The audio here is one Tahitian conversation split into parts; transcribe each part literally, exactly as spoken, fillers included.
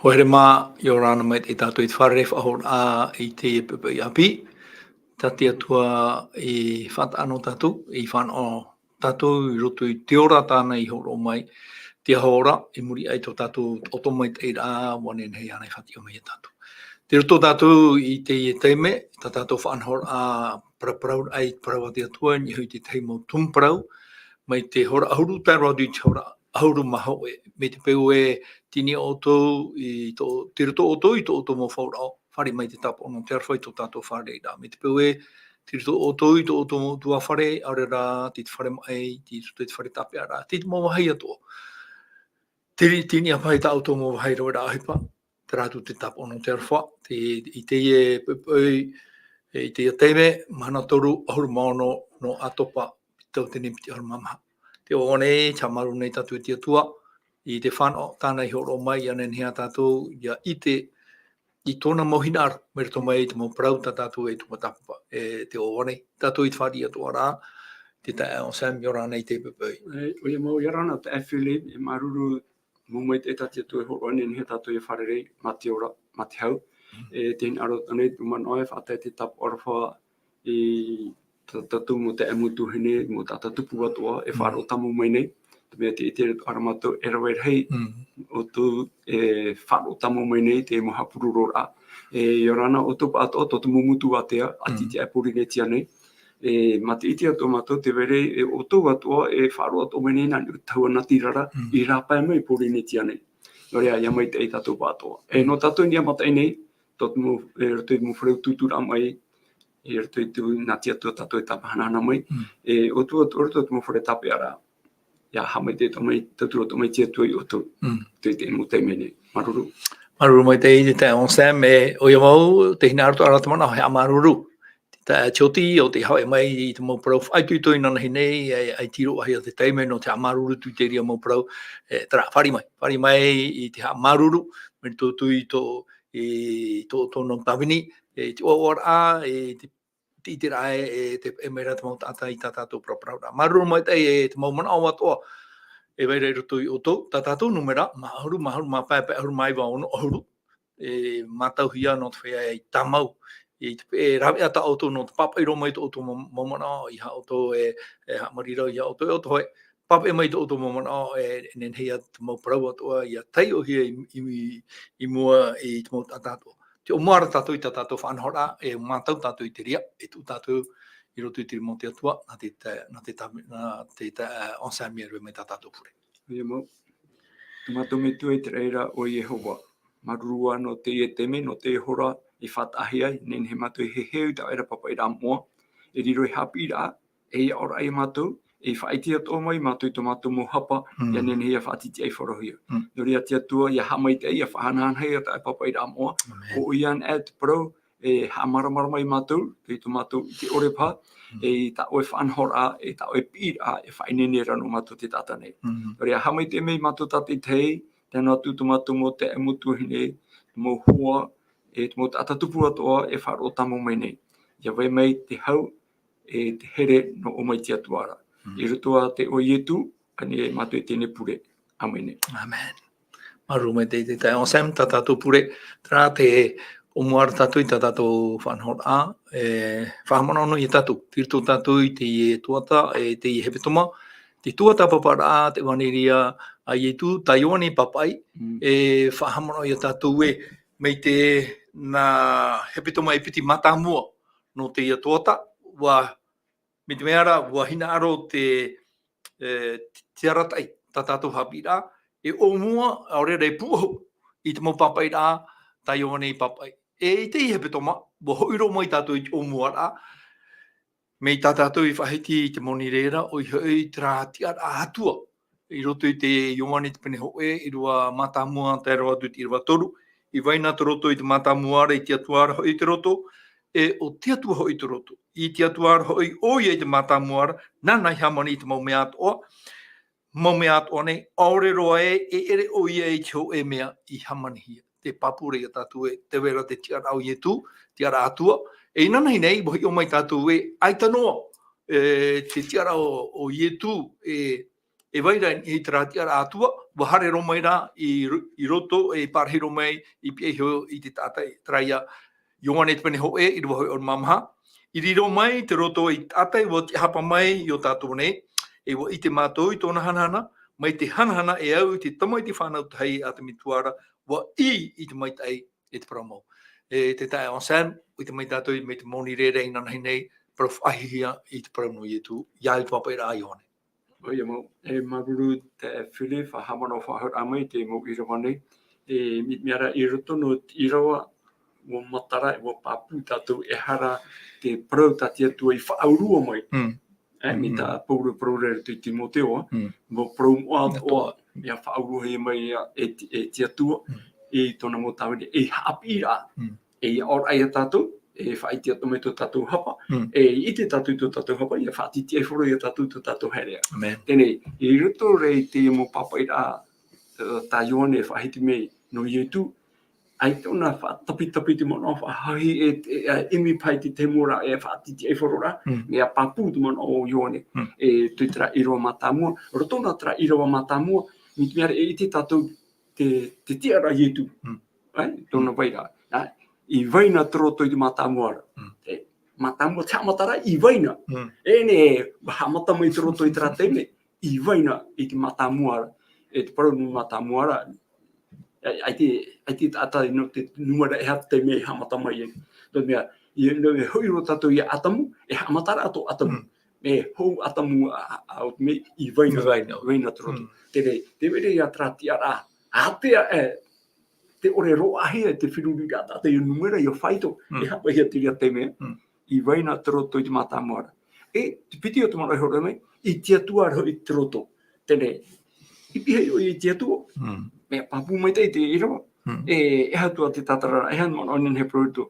Pō here mā, ʻia ora na mai tātou i te fare faʻahoʻiraʻa i teie poʻipoʻi ʻāpī. Tā te Atua i faʻataʻa nō tātou, i fānaʻo tātou i roto i te ora tāna i hōroʻa mai, te aho ora, i muri aʻe i tō tātou taʻoto maitaʻiraʻa, ʻua nehenehe ānei e faʻatiʻa mai ia tātou. Tei roto tātou i teie taime, tā tātou faʻanahoraʻa paraparauraʻa i te parau a te Atua, i niʻa hoʻi i te tahi mau tumu parau, mai te hora ʻahuru tae roa atu i te hora ʻahuru mā hōʻē. Mai te peu e tini ʻoutou i tō, tei roto ʻoutou i tō ʻoutou mau fauraʻo, fāriʻi mai te tāpaʻo nō te aroha i tō tātou fārereiraʻa. Mai te peu e tei roto ʻoutou i tō ʻoutou mau ʻutuāfare, ʻaore rā, tei te fare maʻi, tei roto i te fare tāpeʻaraʻa, tei te mau vāhi atoʻa. Tei, tei niʻa paʻi tā ʻoutou mau vāhi raveraʻa ʻohipa, terā atu te tāpaʻo nō te aroha, te, i teie poʻipoʻi, i teie taime, mahana toru ʻahuru mā ono nō ʻOtopa, tau teie piti ʻahuru mā maha. Tē ʻoaʻoa nei, tē haʻamāuruuru nei tātou i te Atua, i te fānaʻo tāna i hōroʻa mai, ʻia nehenehe ā tātou, ʻia ʻite i tōna mau hinaʻaro, mai roto mai i te mau parau tā tātou e tuatāpapa, e tē ʻoaʻoa nei, tātou i te fāriʻi atoʻa ra, te taeaʻe Anselme, ʻia ora na i teie poʻipoʻi. E, ʻoia mau, ʻia ora na taeaʻe Philip, e māuruuru mau maitaʻi tā te Atua e hōroʻa nei, nehenehe tātou ʻia fārerei, mā te ora, mā te hau. Mm. E, tē hinaʻaro atoʻa nei te manaʻo e faʻatae te tāpaʻo aroha i tā tātou mau taeaʻe mau tuahine, mau taʻata tupu atoʻa, e Mm. faʻaroʻo tāmau mai nei. Te mea tē ʻite ra mātou e rave rahi Mm. ʻoutou e faʻaroʻo tāmau mai nei, te mau haʻapurororaʻa. E, ʻia ora na ʻoutou pāʻatoʻa, tō te mau motu ātea, a Mm. tītiʻa e Pōrīnetia nei. E, mā te ʻite atoʻa mātou, tē vai ra e ʻoutou atoʻa, e faʻaroʻo atoʻa mai nei nā niʻa i te tahua natirara, Mm. i rāpae mai Pōrīnetia nei. Nō reira, ʻia maitaʻi tātou pāʻatoʻa. E, Mm. nō tātou i niʻa mataʻi nei, tō te mau, e, roto i te mau fare utuuturaʻa maʻi, i roto i te, nā te Atua tātou e tāpahanahana mai. Mm. E, ʻoutou atoʻa roto i te mau fare tāpeʻaraʻa. ʻIa haʻamaitaʻi atoʻa mai, tauturu atoʻa mai te Atua ia ʻoutou. Mm. Tei te mau taime nei. Māuruuru. Māuruuru maitaʻi te taeaʻe Anselme, e, ʻoia mau, tē hinaʻaro atoʻa ra te manaʻo, e haʻamāuruuru. Te taeaʻe Tioti, ʻo tē hōroʻa mai i te mau parau faʻaitoito inanahi nei, e, ʻaita i roaʻa ia te taime nō te haʻamāuruuru atu i te reira mau parau, e, terā, fāriʻi mai, fāriʻi mai i te haʻamāuruuru, mai roto atu i tō, i tō, tō nō tāvini, e, te ʻoaʻoaraʻa, e, te, te ʻiteraʻa, e, e, tē peʻe mai ra te mau taʻata i tā tātou paraparauraʻa. Māuruuru maitaʻi, e, te mau manaʻo atoʻa, e vai ra i roto ia ʻoutou, tā tātou nūmera, maha ʻahuru, maha ʻahuru mā pae, pae ʻahuru mā iva, ono ʻahuru, e, mātauhia nō te feiā e tāmau, i te peʻe rāveʻa tā ʻoutou nō te pāpaʻi roa mai tō ʻoutou mau, mau manaʻo, ʻeiaha ʻoutou e, e haʻamāuruuru, ʻeiaha ʻoutou e ʻoto hōʻē, pāpaʻi mai tō ʻoutou mau manaʻo, e, e nehenehe ia te mau parau atoʻa, ʻia taiʻohia i, i, i, i mua i te mau taʻata atoʻa. Tē ʻōmua ra tātou i tā tātou faʻanahoraʻa, e mātau tātou i te reira, e tuʻu tātou i roto i te rima o te Atua, nā te, nā te, nā te, e, Anselme e rave mai tā tātou pure. ʻOia mau. Tō mātou Metua i te raʻi ra ʻo Iehova. Māuruuru ā nō teie taime, nō teie hora i faʻataʻahia ai, nehenehe mātou e heheu i tā ʻoe ra pāpaʻiraʻa moʻa, e riro ei haʻapiʻiraʻa, ei aʻoraʻa ia mātou, ei faʻaʻite atoʻa mai mātou i tō mātou mau hapa, Mm. ʻia nehenehe ʻia faʻatītīʻaifarohia. Mm. Nō reira te Atua, ʻia haʻamaitaʻi, ʻia faʻahanahanahia tā ʻoe pāpaʻiraʻa moʻa, Amen. ʻo ʻoia anaʻe te parau, e haʻamāramarama ia mātou, i tō mātou ʻite ʻore paha, Mm. e tā ʻoe faʻanahoraʻa, e tā ʻoe piʻiraʻa, e faʻaineine ra nō mātou te taʻata nei. Mm. Nō reira, haʻamaitaʻi mai mātou tātaʻitahi, tae noa atu tō mātou mau taeaʻe mau tuahine, mau hoa, e te mau taʻata tupu atoʻa, e faʻaroʻo tāmau mai nei. ʻIa vai mai te hau, e te here nō ʻō mai te Atua ra. Mm. I roto iā te iʻoa o Ietu, ʻoia nei mātou e teie nei pure. ʻĀmene. ʻĀmene. Māuruuru maitaʻi te taeaʻe Anselme, tā tātou pure, terā tē ʻōmua ra tātou i tā tātou faʻanahoraʻa, e, faʻahaʻamanaʻo noa ia tātou, tei roto tātou i teie tuhaʻa, e, teie hepetoma, te tuatāpaparaʻa, te ʻevaneria a Ietu, tā Ioane pāpaʻi, Mm. e faʻahaʻamanaʻo ia tātou ē, mai te, nā hepetoma e piti mātāmua nō teie tuhaʻa, ʻua, mai te mea ra, ʻua hinaʻaro te, e, te arataʻi, tā tātou haʻapiʻiraʻa, e ʻōmua, ʻaore rā e pūʻohu, i te mau pāpaʻiraʻa, tā Ioane i pāpaʻi. E i teie hepetoma, ʻua hoʻi roa mai tātou i te ʻōmuaraʻa, mai tā tātou i faʻahiti i te moni reira, ʻoia hoʻi terā tiʻaraʻa Atua. I roto i te Ioane te pene hōʻē, ʻīrava mātāmua, tae roa atu i te ʻīrava toru, i vai na tō roto i te mātāmua ra, i te Atua ra hoʻi te roto, e ʻo te Atua hoʻi tō roto. I te Atua ra hoʻi ʻoia i te mātāmua ra, nāna i hāmani i te mau mea atoʻa, mau mea atoʻa nei, ʻaore roa ē, e ʻere ʻoia i te hōʻē mea i hāmanihia. Tē pāpū ra ia tātou ē, tē vai ra te tiʻaraʻa o Ietu, tiʻaraʻa Atua. E inanahi nei, ʻua hiʻo mai tātou ē, ʻaita noa, e, te tiʻaraʻa o, o Ietu, e, e vai ra i te rā tiʻaraʻa atoʻa, ʻua haere roa mai rā i ro-, i roto, e parahi roa mai i pihaʻi iho i te taʻata, terā ia Ioane te pene hōʻē, ʻīrava hōʻē ʻahuru mā maha. I riro mai te roto i te taʻata, ʻua tiʻahapa mai i ō tātou nei, e ʻua ʻite mātou i tōna hanahana, mai te hanahana e au i te Tamaiti fānau tahi a te Metua ra, ʻua ʻī i te maitaʻi e te parau mau. E te taeaʻe Anselme, ʻua ʻite mai tātou mai te moni reira inanahi nei, parau faʻahiahia i te parau nō Ietu, ia au te pāpaʻiraʻa a Ioane. ʻOia mau, e māuruuru te Philip, faʻahaʻamanaʻo faʻahou mai te mau ʻīrava nei, e, mea ra i roto nō te ʻīrava, ʻua matara, ʻua pāpū tātou e aha rā te parau tā te Atua i faʻaurua mai. Mm. E, mai Mm. tā Pauro parau ra i roto i Timoteo, Mm. ʻua parau moʻa atoʻa, ʻia faʻauruhia mai ia e te, e te Atua, Mm. i tōna mau tāvini, e haʻapiʻiraʻa. Mm. E ʻia ora ia tātou, e faʻaʻite atoʻa mai tō tātou hapa, Mm. e ʻite tātou i tō tātou hapa, ʻia faʻatitiʻaifaro ia tātou i tō tātou haereʻa. Amen. Teie, i roto ra i te mau pāpaʻiraʻa, e, tā Ioane e faʻahiti mai nō Ietu, ʻaita ʻōna faʻatapitapi te manaʻo faʻahaʻi e, e, e ʻimi paʻi i te mau ra e faʻatitiʻaifaro ra, Mm. mea pāpū te manaʻo o Ioane, Mm. e, tō terā ʻīrava mātāmua, roto nā terā ʻīrava mātāmua, mai te mea ra e ʻite tātou te, te tiʻaraʻa a Ietu. Mm. Ai, tōna Mm. vai ra. Ai, i vai na te roto i te mātāmua ra. Mm. E, mātāmua te haʻamataraʻa, i vai na. Mm. E neʻi, ʻua haʻamata mai te roto i terā taime, i vai na i te mātāmua ra. E te parau nō mātāmua ra. Ai, ʻaita, ʻaita taʻata nō te numera e aha te taime e haʻamata mai ai. Nō te mea, i, nō, e hoʻi roa tātou ia ʻĀtamu, e haʻamataraʻa tō ʻĀtamu. Mm. E hōʻē ʻĀtamu a, a, a, ʻo te mea i vai na, I vai na. i vai na te roto. Mm. Teie, tē vai ra ia terā tiʻaraʻa, ātea, e, tē ʻore roaʻahia te feruriraʻa taʻata ia numera ia faito, Mm. e haʻapaʻohia te reira taime, Mm. i vai na te roto i te mātāmua ra. E, te piti o te manaʻo e hōroʻa mai, i te Atua ra hoʻi te roto. Teie, i pihaʻi iho i te Atua, Mm. mea pāpū maitaʻi te ʻīrava. Mm. E, e aha atoʻa te tātararaʻa, e aha te manaʻo i niʻa i te parau roto.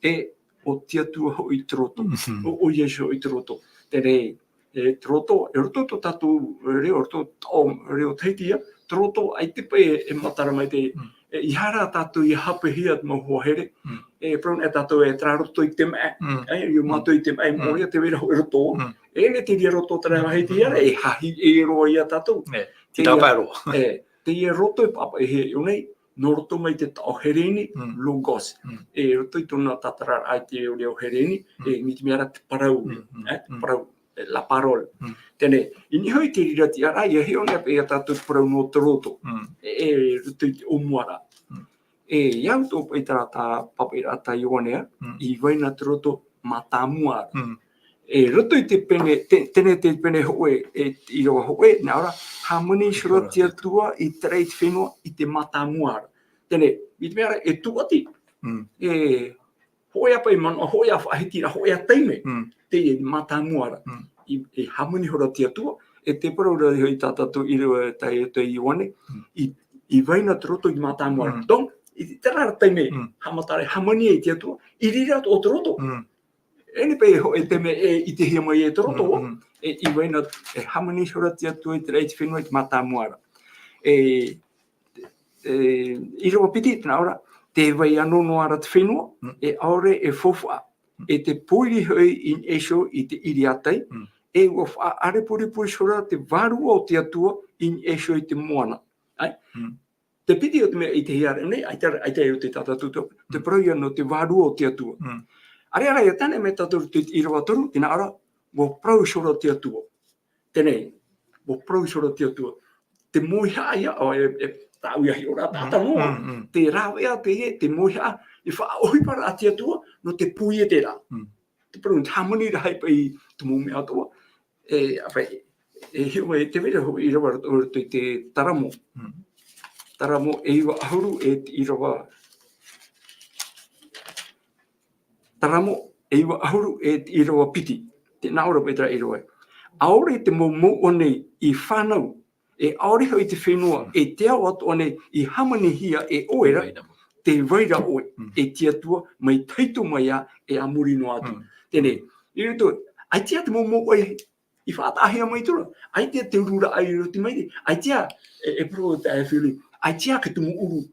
E, ʻo te Atua hoʻi te roto. Mm. ʻO, ʻo Iesu hoʻi te roto. Teie, e, te roto, e roto tō tātou reo, roto tō reo Tahiti ia, te roto, ʻaita paʻi e, e matara mai te, Mm. e, i hara tātou ia haʻapaʻohia te mau hoa here, Mm. e, parau nei tātou e terā roto i te maʻa, Mm. e, i Mm. mātou i te maʻa, Mm. ʻoia tē vai ra hoʻi roto, Mm. e, neʻi te reira roto terā vāhi te ia, e hahi e roa ia tātou. E, Te te ia, tāpae roa. e, te ia roto e pāpaʻihia i ʻō nei, nō roto mai te taʻo Hereni, Mm. logos. Mm. E roto i tōna tātararaʻa i te reo Hereni, Mm. e, mai te mea ra te parau, Mm, mm, e, te mm. parau, e, la parole. Mm. Teie, i niʻa hoʻi te reira tiʻaraʻa, ʻia hiʻo nei paʻi ia tātou te parau nō te roto. Mm. E, e roto i te ʻōmuaraʻa. Mm. E, i au atoʻa paʻi terā tā pāpaʻiraʻa tā Ioane, Mm. i vai na te roto mātāmua ra. Mm. E roto i te pene, te, teie te pene hōʻē, e, ʻīrava hōʻē, nā ʻō ra, hāmani iho ra te Atua i terā i te fenua, i te mātāmua ra. Teie, mai te mea ra, e tūʻati, Mm. e, hōʻē ā paʻi manaʻo, hōʻē ā faʻahitiraʻa, hōʻē ā taime, Mm. teie mātāmua ra. Mm. I, e hāmani iho ra te Atua, e te parau ra hoʻi tā tātou ʻīrava tā, tā Ioane, Mm. i, i vai na te roto i mātāmua ra. Mm. Donc, i terā ra taime, Mm. haʻamataraʻa, hāmani ai te Atua, i reira atoʻa te roto. Mm. E neʻi paʻi hōʻē taime e ʻitehia mai e te roto, Mm, mm. e i vai na, e hāmani iho ra te Atua i terā i te fenua i te mātāmua ra. E, e, ʻīrava piti, tē nā ʻō ra, tē vai anō noa ra te fenua, Mm. e ʻaore e faufaʻa, Mm. e te pōiri hoʻi i niʻa iho i te ʻiriātai, Mm. e ʻua faʻaʻarepurepu iho ra te vārua o te Atua i niʻa iho i te moana. Ai? Mm. Te piti o te mea i te hiara nei, ʻaita, ʻaita e o te tātou tū, te Mm. parau ia nō te vārua o te Atua. Mm. ʻĀreʻa rā, ia tae noa mai tātou i te ʻīrava toru, tē nā ʻō ra, ʻua parau iho ra te Atua. Teie, ʻua parau iho ra te Atua. Te mōihaʻa ia, ʻo, e, e, tāʻu ia hiʻo ra, Mm, taʻata noa. Mm, mm. Te rāveʻa teie, te mōihaʻa, i faʻaʻohiparaʻa te Atua, nō te pū i te rā. Mm. Te parau, te hāmani ra hoʻi paʻi te mau mea atoʻa. E, ʻa paʻi, e hiʻo mai, tē vai ra hoʻi ʻīrava roto, roto i te Taramo. Mm. Taramo e iva ʻahuru e te ʻīrava. Taramo e iva ʻahuru e te ʻīrava piti. Tē nā ʻō ra paʻi terā ʻīrava. ʻAore te mau mouʻa nei i fānau, e ʻaore hoʻi te fenua, Mm. e te ao atoʻa nei i hāmanihia e ʻoe ra, Vai ra. tē vai ra ʻoe, Mm. e te Atua, mai tahito mai ā, e a muri noa atu. Mm. Teie, i roto, ʻaita te mau mouʻa i, i faʻataʻahia mai atu ra, ʻaita te ururaʻa i roto mai nei, ʻaita, e, e parau tā Philip, ʻaita te tumu ʻuru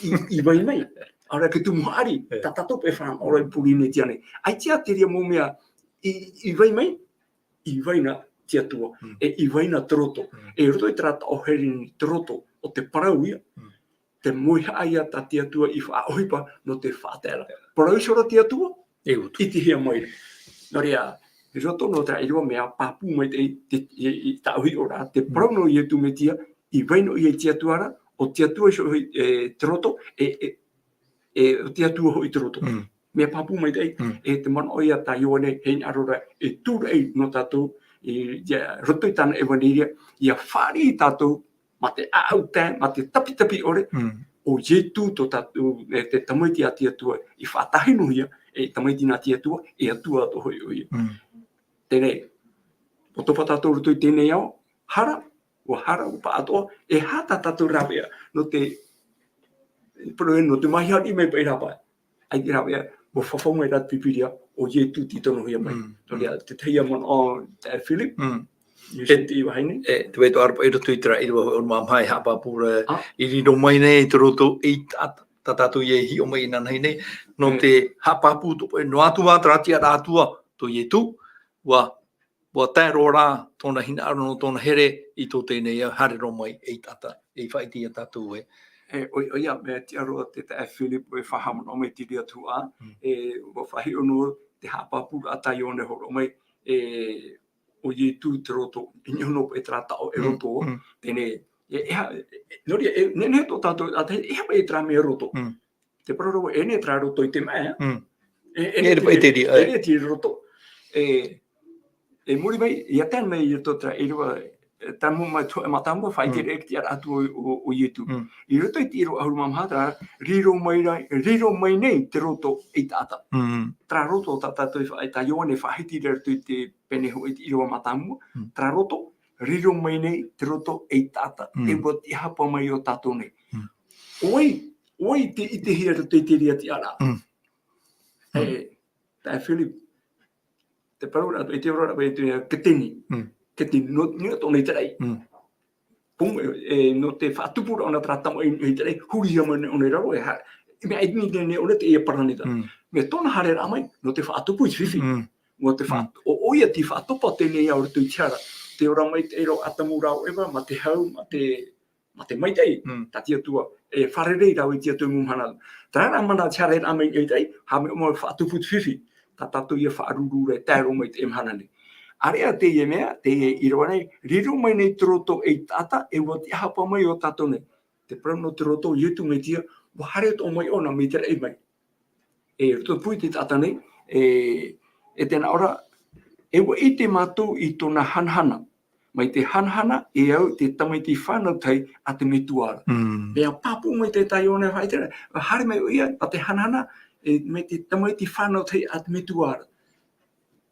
i, i vai mai, ʻaore te tumu haʻari, E. tā tātou paʻi fānau ra i Pōrīnetia nei. ʻAita te reira mau mea i, i vai mai, i vai na te Atua, e i vai na te roto. E roto i terā taʻo here nei te roto o te parau ia, te mauhaʻa ia tā te Atua i faʻaʻohipa nō te faʻataeraʻa. Parau iho ra te Atua, e ʻite hia mai. Nō reira, i roto nō terā ʻīrava mea pāpū mai te, te, i, i tāʻu hiʻoraʻa, te parau nō Iesu Mesia, i vai noa ia i te Atua ra, ʻo te Atua iho, e, te roto, e, e, e, ʻo te Atua hoʻi te roto. Mea pāpū maitaʻi, e te manaʻo ia tā Ioane, hinaʻaro ra, e tūraʻi nō tātou, i, ia, roto i tāna ʻevaneria, ʻia fāriʻi tātou, mā te ʻāʻau tae, mā te tapitapi ʻore, ʻo Iesu tō tātou, e te tamaiti a te Atua, i faʻatahinohia, e tamaiti nā te Atua, e Atua atoʻa hoʻi ʻoia. Teie nei, ʻo topa tātou roto i teie nei ao, hara, ʻua hara, ʻua pāʻatoʻa, e aha tā tātou rāveʻa, nō te, parau ē, nō te mahi haere mai paʻi rāpae. ʻAita rāveʻa, ʻua fafau mai rā te Pīpīria, ʻo Iesu tei tonohia mai. Nō reira, te tahi ia manaʻo, e, Philip, e, te vāhi nei. E, te vai tō ʻaropa i roto i terā ʻīrava ʻahuru mā maha e haʻapāpū ra, i riro mai nei te roto ʻeitaʻata, tā tātou ia e hiʻo mai inanahi nei, nō te haʻapāpū tō paʻi, noa atu ā terā tiʻaraʻa Atua, tō Iesu, ʻua ʻua tae roa rā tōna hinaʻaro nō tōna here i tō teie nei ao, haere roa mai ʻeitaʻata, e faʻaʻite ia tātou ē. E, ʻo, ʻoia, mea tiʻa roa te taeaʻe Philip e faʻahaʻamanaʻo mai te reira tuhaʻa, e, ʻua faʻahiʻo noa te haʻapāpūraʻa tā Ioane hōroʻa mai, e, ʻo Iesu te roto, i niʻa noa paʻi terā taʻo e roto, teie nei, e, e aha, e, e, nō reira, e, nehenehe tō tātou, ʻa te, e aha paʻi terā mea roto. Te parau ra, e ʻere terā roto i te mea, e, e ʻere paʻi te reira, e ʻere te roto. E, e muri mai, ʻia tae mai i roto terā ʻīrava, e, tae mau mai te hōʻē mātāmua, faʻaʻite ra e te tiʻaraʻa Atua o, o, o Iesu. I roto i te ʻīrava ʻahuru mā maha, terā, riro mai ra, riro mai nei te roto ʻeitaʻata. Terā roto tā tātou i faʻa-, tā Ioane e faʻahiti ra i roto i te pene hōʻē i te ʻīrava mātāmua. Terā roto, riro mai nei te roto ʻeitaʻata. E ʻua tiʻahapa mai iō tātou nei. ʻO vai, ʻo vai te ʻitehia i roto i te reira tiʻaraʻa. E, taeaʻe Philip, te parau ra, e te oraraʻa, e te keteni. Keteni, nō, nō tōna i te raʻi. Pō, e, nō te faʻatupuraʻa ʻōna terā tamaʻi i te raʻi, hurihia mai ʻōna i raro, e ha-, mea ʻaita nei ʻōna teie paraneta. Mea tōna haereraʻa mai, nō te faʻatupu i te fifi. Nō te faʻa-, ʻo, ʻoia tei faʻatopa teie nei ao i roto i te hara. Te ora maitaʻi ra ʻo ʻĀtamu rā ʻo Eva, mā te hau, mā te mā te maitaʻi, tā te Atua, e fārerei rāua i te Atua i mua mahana. Terā rā mana te haereraʻa mai i te raʻi, haʻamau faʻatupu te fifi. Tā tātou ia faʻaruru ra e tae roa mai i teie mahana nei. ʻĀreʻa teie mea, teie ʻīrava nei, riro mai nei te roto ʻeitaʻata, e ʻua tiʻahapa mai iō tātou nei. Te parau nō te roto, Iesu Mesia, ʻua haere atoʻa mai ʻōna mai te raʻi mai. E roto pū i te taʻata nei, e, e tē nā ʻō ra, e ʻua ʻite mātou i tōna hanahana. Mai te hanahana, e au te tamaiti fānau tahi a te Metua ra. Mea pāpū mai te tā Ioane faʻaʻite ra, haere mai ʻoia, mā te hanahana, e, mai te tamaiti fānau tahi a te Metua ra.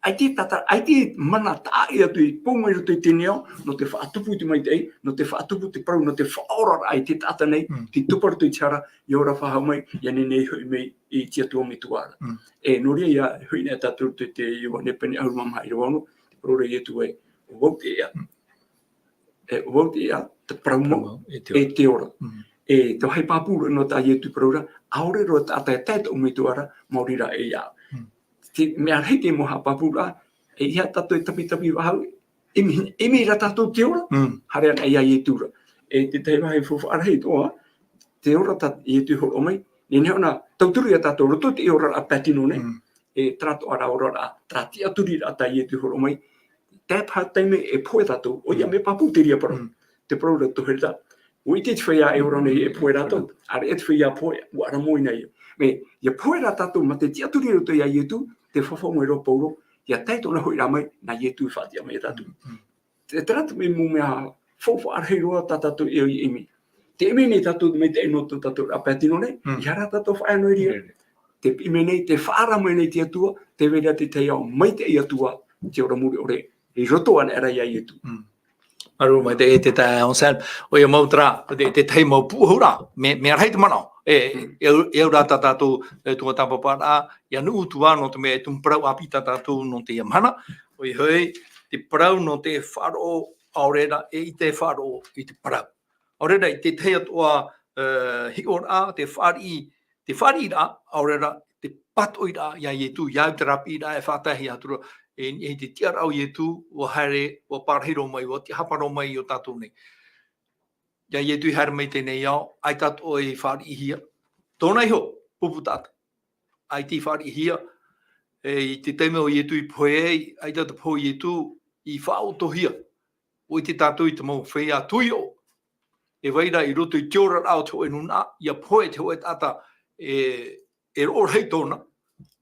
ʻAita tātou, ʻaita mana taʻa ʻē atu i pō mai roto i teie nei ao, nō te faʻatupu i te maitaʻi, nō te faʻatupu te parau, nō te faʻaoraraʻa i te taʻata nei, tei topa roto i te hara, ʻia ora faʻahou mai, ʻia nehenehe hoʻi mai i te Atua Metua ra. E, nō reira, ʻia hoʻi nei tātou i te, te Ioane pene ʻahuru mā maha ʻīrava ono, te parau ra Iesu ē, ʻo vau te ea. E, ʻo vau te ea, te parau mau, e te ora. E, te vāhi pāpū nō tā Iesu parau ra, ʻaore roa taʻata e tae i tōʻu Metua ra, maori rā e ia. Te mea rahi te mau haʻapāpūraʻa, e ʻeiaha tātou e tapitapi faʻahou, ʻimi, ʻimi ra tātou te ora, haere ana ia Iesu ra. E te tahi vāhi faufaʻa rahi atoʻa, te ora tā Iesu i hōroʻa mai, nehenehe ʻōna tauturu ia tātou roto i te oraraʻa pae tino nei, e terā atoʻa rā oraraʻa, terā tiʻaturiraʻa tā Iesu i hōroʻa mai, tae paha taime e pohe tātou, ʻoia mea pāpū te reira parau. Te parau ra tō Hereta, ʻua ʻite te feiā e ora nei e pohe rātou, ʻāreʻa te feiā pohe, ʻua ʻaramoina ia. Mea, ʻia pohe rā tātou mā te tiʻaturi i roto ia Iesu, tē fafau mai ra Paulo, ʻia tae tōna hoʻiraʻa mai, nā Iesu e faʻatiʻa mai ia tātou. Te, terā te mau mea faufaʻa rahi roa tā tātou e ʻimi. Tē ʻimi nei tātou te maitaʻi nō tō tātou ra pae tino nei, ʻeiaha rā tātou faʻaea noa i reira. Tē ʻimi nei, tē faʻaara mai nei te Atua, tē vai ra te tahi ao maitaʻi Atua, te ora mure ʻore, i roto anaʻe ra ia Iesu. Māuruuru maitaʻi e te taeaʻe Anselme, ʻoia mau terā, te, te tahi mau pūʻohuraʻa, mea, mea rahi te manaʻo, e, e, e au, e au rā tā tātou, e, tuatāpaparaʻa, ʻia nuʻu atu ā nō te mea e tumu parau ʻāpī tā tātou nō teie mahana, ʻoia hoʻi, te parau nō te faʻaroʻo, ʻaore rā, e ʻite e faʻaroʻo i te parau. ʻAore rā, i te tahi atoʻa, e, hiʻoraʻa, te fāriʻi, te fāriʻiraʻa, ʻaore rā, te pātoʻiraʻa ia Iesu, ia au te rapiʻiraʻa e faʻatae atu ra, e, i te tiʻaraʻa o Ietu, ʻua haere, ʻua pārahi roa mai, ʻua tiʻahapa roa mai i ō tātou nei. Ia Ietu i haere mai i teie nei ao, ʻaita atoʻa i fāriʻihia. Tōna iho, pupu taʻata. ʻAita i fāriʻihia, e, i te taime o Ietu i pohe ai, ʻaita te pohe o Ietu i faʻaotihia. ʻUa ʻite tātou i te mau feiā tuioʻo. E vai ra i roto i te oraraʻa o te hōʻē nūnaʻa, ʻia pohe te hōʻē taʻata e, e roʻo rahi tōna,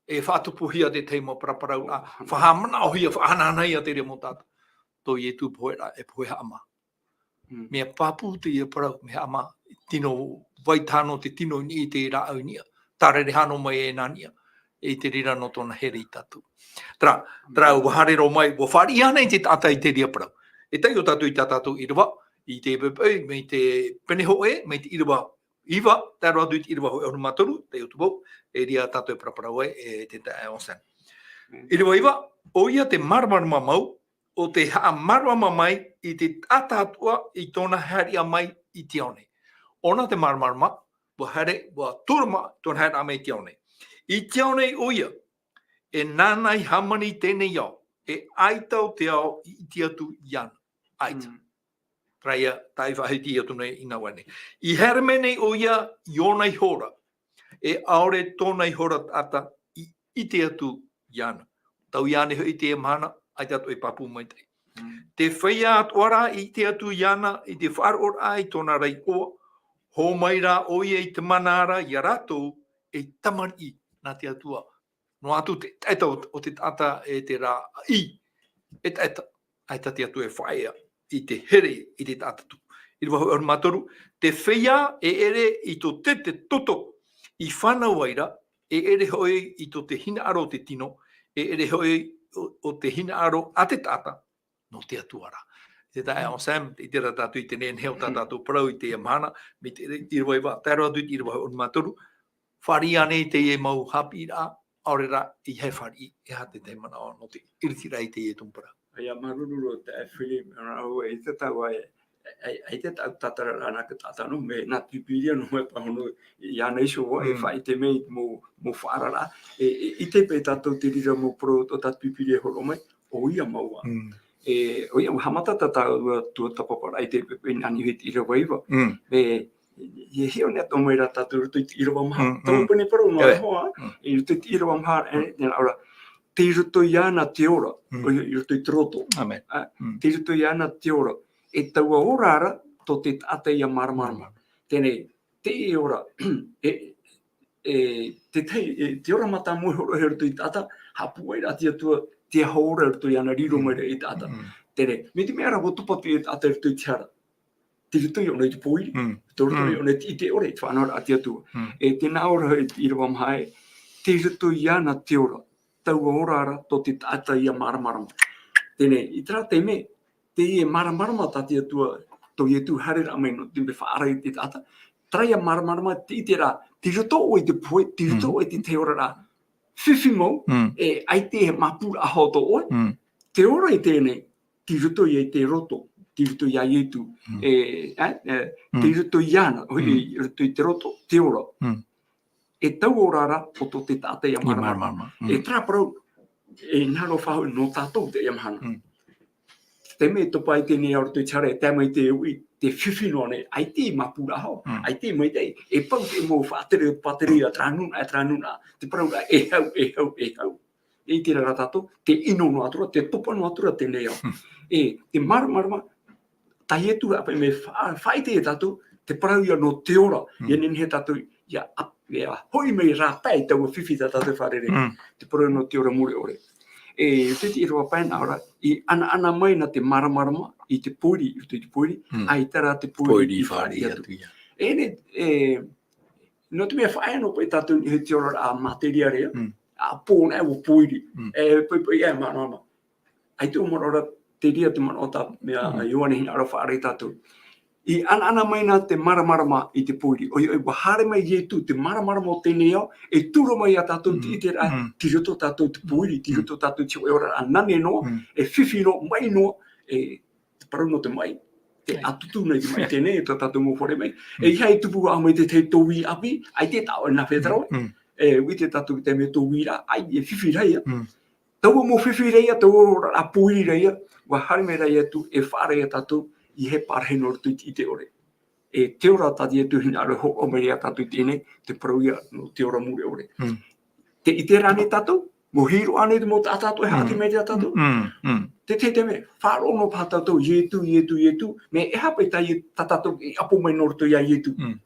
e faʻatupuhia te tahi mau paraparauraʻa, faʻahaʻamanaʻohia, faʻahanahanaʻohia te reira mau taʻata. Tō Ietu poheraʻa, e pohe haʻamā. Mm. Mea pāpū teie parau, mea haʻamā, tino vai taʻa nō te tino i niʻa i te rāʻau i niʻa, tārere hano mai e nā niʻa, e te reira nō tōna here ia tātou. Terā, terā, ʻua haere roa mai, ʻua fāriʻi ānei te taʻata i te reira parau. E tae ʻo tātou i tā tātou ʻīrava, i te poʻipoʻi, mai te pene hōʻē, mai te ʻīrava iva, tae roa atu i te ʻīrava hōʻē ʻahuru mā toru, tae ʻo tupou, e reira tātou e paraparau ai, e te taeaʻe Anselme. Mm. ʻĪrava iva, ʻoia te māramarama mau, ʻo te haʻamāramarama mai i te taʻata atoʻa i tōna haereraʻa mai i te ao nei. ʻŌna te māramarama, ʻua haere, ʻua tūrama tōna haereraʻa mai i te ao nei. I te ao nei ʻoia, e nāna i hāmani i teie nei ao, e ʻaita ʻo te ao i ʻite atu iāna. ʻAita. Mm. Terā ia, tā i faʻahiti atu nei i nā vāhi nei. I haere mai nei ʻoia i ʻōna iho ra, e ʻaore tōna iho ra taʻata i ʻite atu iāna. Tau iāna hoʻi i teie mahana, ʻaita atoʻa e pāpū maitaʻi. Mm. Te feiā atoʻa rā i ʻite atu iāna i te faʻaroʻoraʻa i tōna ra iʻoa, hō mai rā ʻoia i te mana ra ia rātou ei tamariʻi nā te Atua. Noa atu te taʻata o, o te taʻata e te rā i, e taʻata, ʻaita te Atua e faʻaea i te here i te taʻata tupu. ʻĪrava hōʻē ʻahuru mā toru, te feiā e ʻere i tō te, te toto i fānau ai ra, e ʻere hoʻi i tō te hinaʻaro o te tino, e ʻere hoʻi o, o te hinaʻaro a te taʻata, nō te Atua ra. Te taeaʻe Anselme, i te reira tātou i teie nei, e nehenehe ʻo tā tātou parau i teie mahana, mai te ʻīrava iva, tae roa atu i te ʻīrava hōʻē ʻahuru mā toru, fāriʻi ānei teie mau haʻapiʻiraʻa, ʻaore rā, ʻeiaha e fāriʻi, e aha te tahi manaʻo nō te ʻiritiraʻa i teie tumu parau. ʻAita, māuruuru te taeaʻe Philip, ʻo rāua e te tau ai, e, e, e te tau tātararaʻa nā te taʻata nō, mea nā te Pīpīria nō, mea pāhono iāna iho ā, e Mm. faʻaʻite mai i te mau, mau faʻaararaʻa, e, e, ʻite paʻi tātou te reira mau parau o tā te Pīpīria e hōroʻa mai, ʻoia mau ā. Mm. E, ʻoia, ʻua haʻamata tā tāua tuatāpaparaʻa i te, e, nā niʻa i te ʻīrava iva. Mm. E, e hiʻo nei atoʻa mai rā tātou i roto i te ʻīrava maha. Mm, Tau mm. pene parau nō Eve. Hoʻi, Mm. i roto i te ʻīrava maha, e, Mm. e, ʻaore rā, tei roto iāna te ora, Mm. ʻoia, i roto i te roto. Amen. A, Mm. tei roto iāna te ora. E taua ora ra, tō te taʻata ia māramarama. Māramarama. Teie, teie ora, e, e, te tahi, e, te ora mātāmua e hōroʻahia i roto i te taʻata, haʻapūai rā te Atua, te aho ora i roto iāna, riro Mm. mai ra i te taʻata. Mm. Teie, mai te mea rā, ʻua tupu atu te taʻata i roto i te hara. Tei roto ïa ʻōna i te pōiri, Mm. tei roto Mm. ïa ʻōna i te ʻite ʻore, i te faʻanahoraʻa a te Atua. Mm. E tē nā ʻō ra i te ʻīrava maha ē, tei roto iāna te ora, taua ora ra tō te taʻata ia māramarama. Teie, i terā taime, teie māramarama tā te Atua, tō Ietu haereraʻa mai nō te mea faʻaara i te taʻata. Terā ia māramarama, te ʻiteraʻa, tei roto ʻoe i te pohe, tei roto Mm. ʻoe i te tahi oraraʻa fifi mau, Mm. e ʻaita e māpūraʻa hoʻi tō ʻoe. Mm. Te ora i teie nei, tei roto ïa i te roto, tei roto iā Ietu, Mm. e, e, e, Mm. tei roto iāna, ʻoia, Mm. i roto i te roto, te ora. Mm. E taua ora ra, ʻo tō te taʻata ia Ia māramarama. māramarama. Mm. E terā parau, e hinaʻaro faʻahou nō tātou i teie mahana. Mm. Te mea e topa ai teie nei i roto i te hara, e tae mai te uʻi, tē fifi noa nei, ʻaita e māpūraʻa hoʻi, Mm. ʻaita e maitaʻi, e pau te mau faʻatere, faʻatere ia terā nūnaʻa, terā nūnaʻa, te parau ra, e hau, e hau, e hau. E ʻite ra tātou, tē ʻino noa atu ra, tē topa noa atu ra teie nei ao. Mm. E, te māramarama, tā Ietu haʻapaʻo mai, fa-, faʻaʻite ia tātou, te parau ïa nō te ora, Mm. ʻia nehenehe tātou, ʻia ap-, ʻia hoʻi mai rāpae i taua fifi tā tātou e fārerei. Mm. Te parau nō te ora mure ʻore. E, te, te ʻīrava pae nā ʻō ra, i ʻanaʻana mai na te māramarama i te pōiri, i te pōiri, Mm. ʻaita rā te pōiri Pōiri i fāriʻi fāriʻi atu. atu ïa. E, ne, e, nō te mea faʻaea noa paʻi tātou i te oraraʻa mātēriārea, Mm. ʻa pō na e ʻua pōiri. Mm. E, poʻipoʻi e māramarama. ʻAita ʻua manaʻo ra, te reira te manaʻo tā mea Mm. Ioane hinaʻaro faʻaara ia tātou. I ʻanaʻana mai na te māramarama i te pōiri. ʻOia, ʻua haere mai Ietu, te māramarama o teie nei ao, e tūrama mai ia tātou te Mm. ʻiteraʻa, Mm. tei roto tātou te pōiri, tei Mm. roto tātou te hōʻē oraraʻa nane noa, Mm. e fifi noa, maʻi noa, e te parau nō te maʻi, te Right. ʻatutu nei te maʻi teie nei, tā tātou mau fare maʻi. Mm. E ʻeiaha e tupu ā mai te tahi tōvī ʻāpī, ʻaita e taʻo e nā fētaro, Mm. e ʻite tātou te mea tōvī ra, ʻaita e fifi ra ïa. Mm. Taua mau fifi ra ia, taua oraraʻa pōiri ra ia, ʻua haere mai ra ia atu, e faʻaara ia tātou, i he parahi nō roto i te ʻite ʻore. E te ora tā te Atua hinaʻaro e hōroʻa mai ra ia tātou i teie nei, te parau ia nō te ora mure ʻore. Mm. Tē ʻite ra ānei tātou, mau hiero ānei te mau taʻata atoʻa e haʻati Mm. mai ra ia tātou. Mm, mm. Te, te, te mea, faʻaroʻo noa paha tātou, Ietu, Ietu, Ietu, mea e aha paʻi tā, tā tātou i ʻapo mai nō roto ia Ietu. Mm.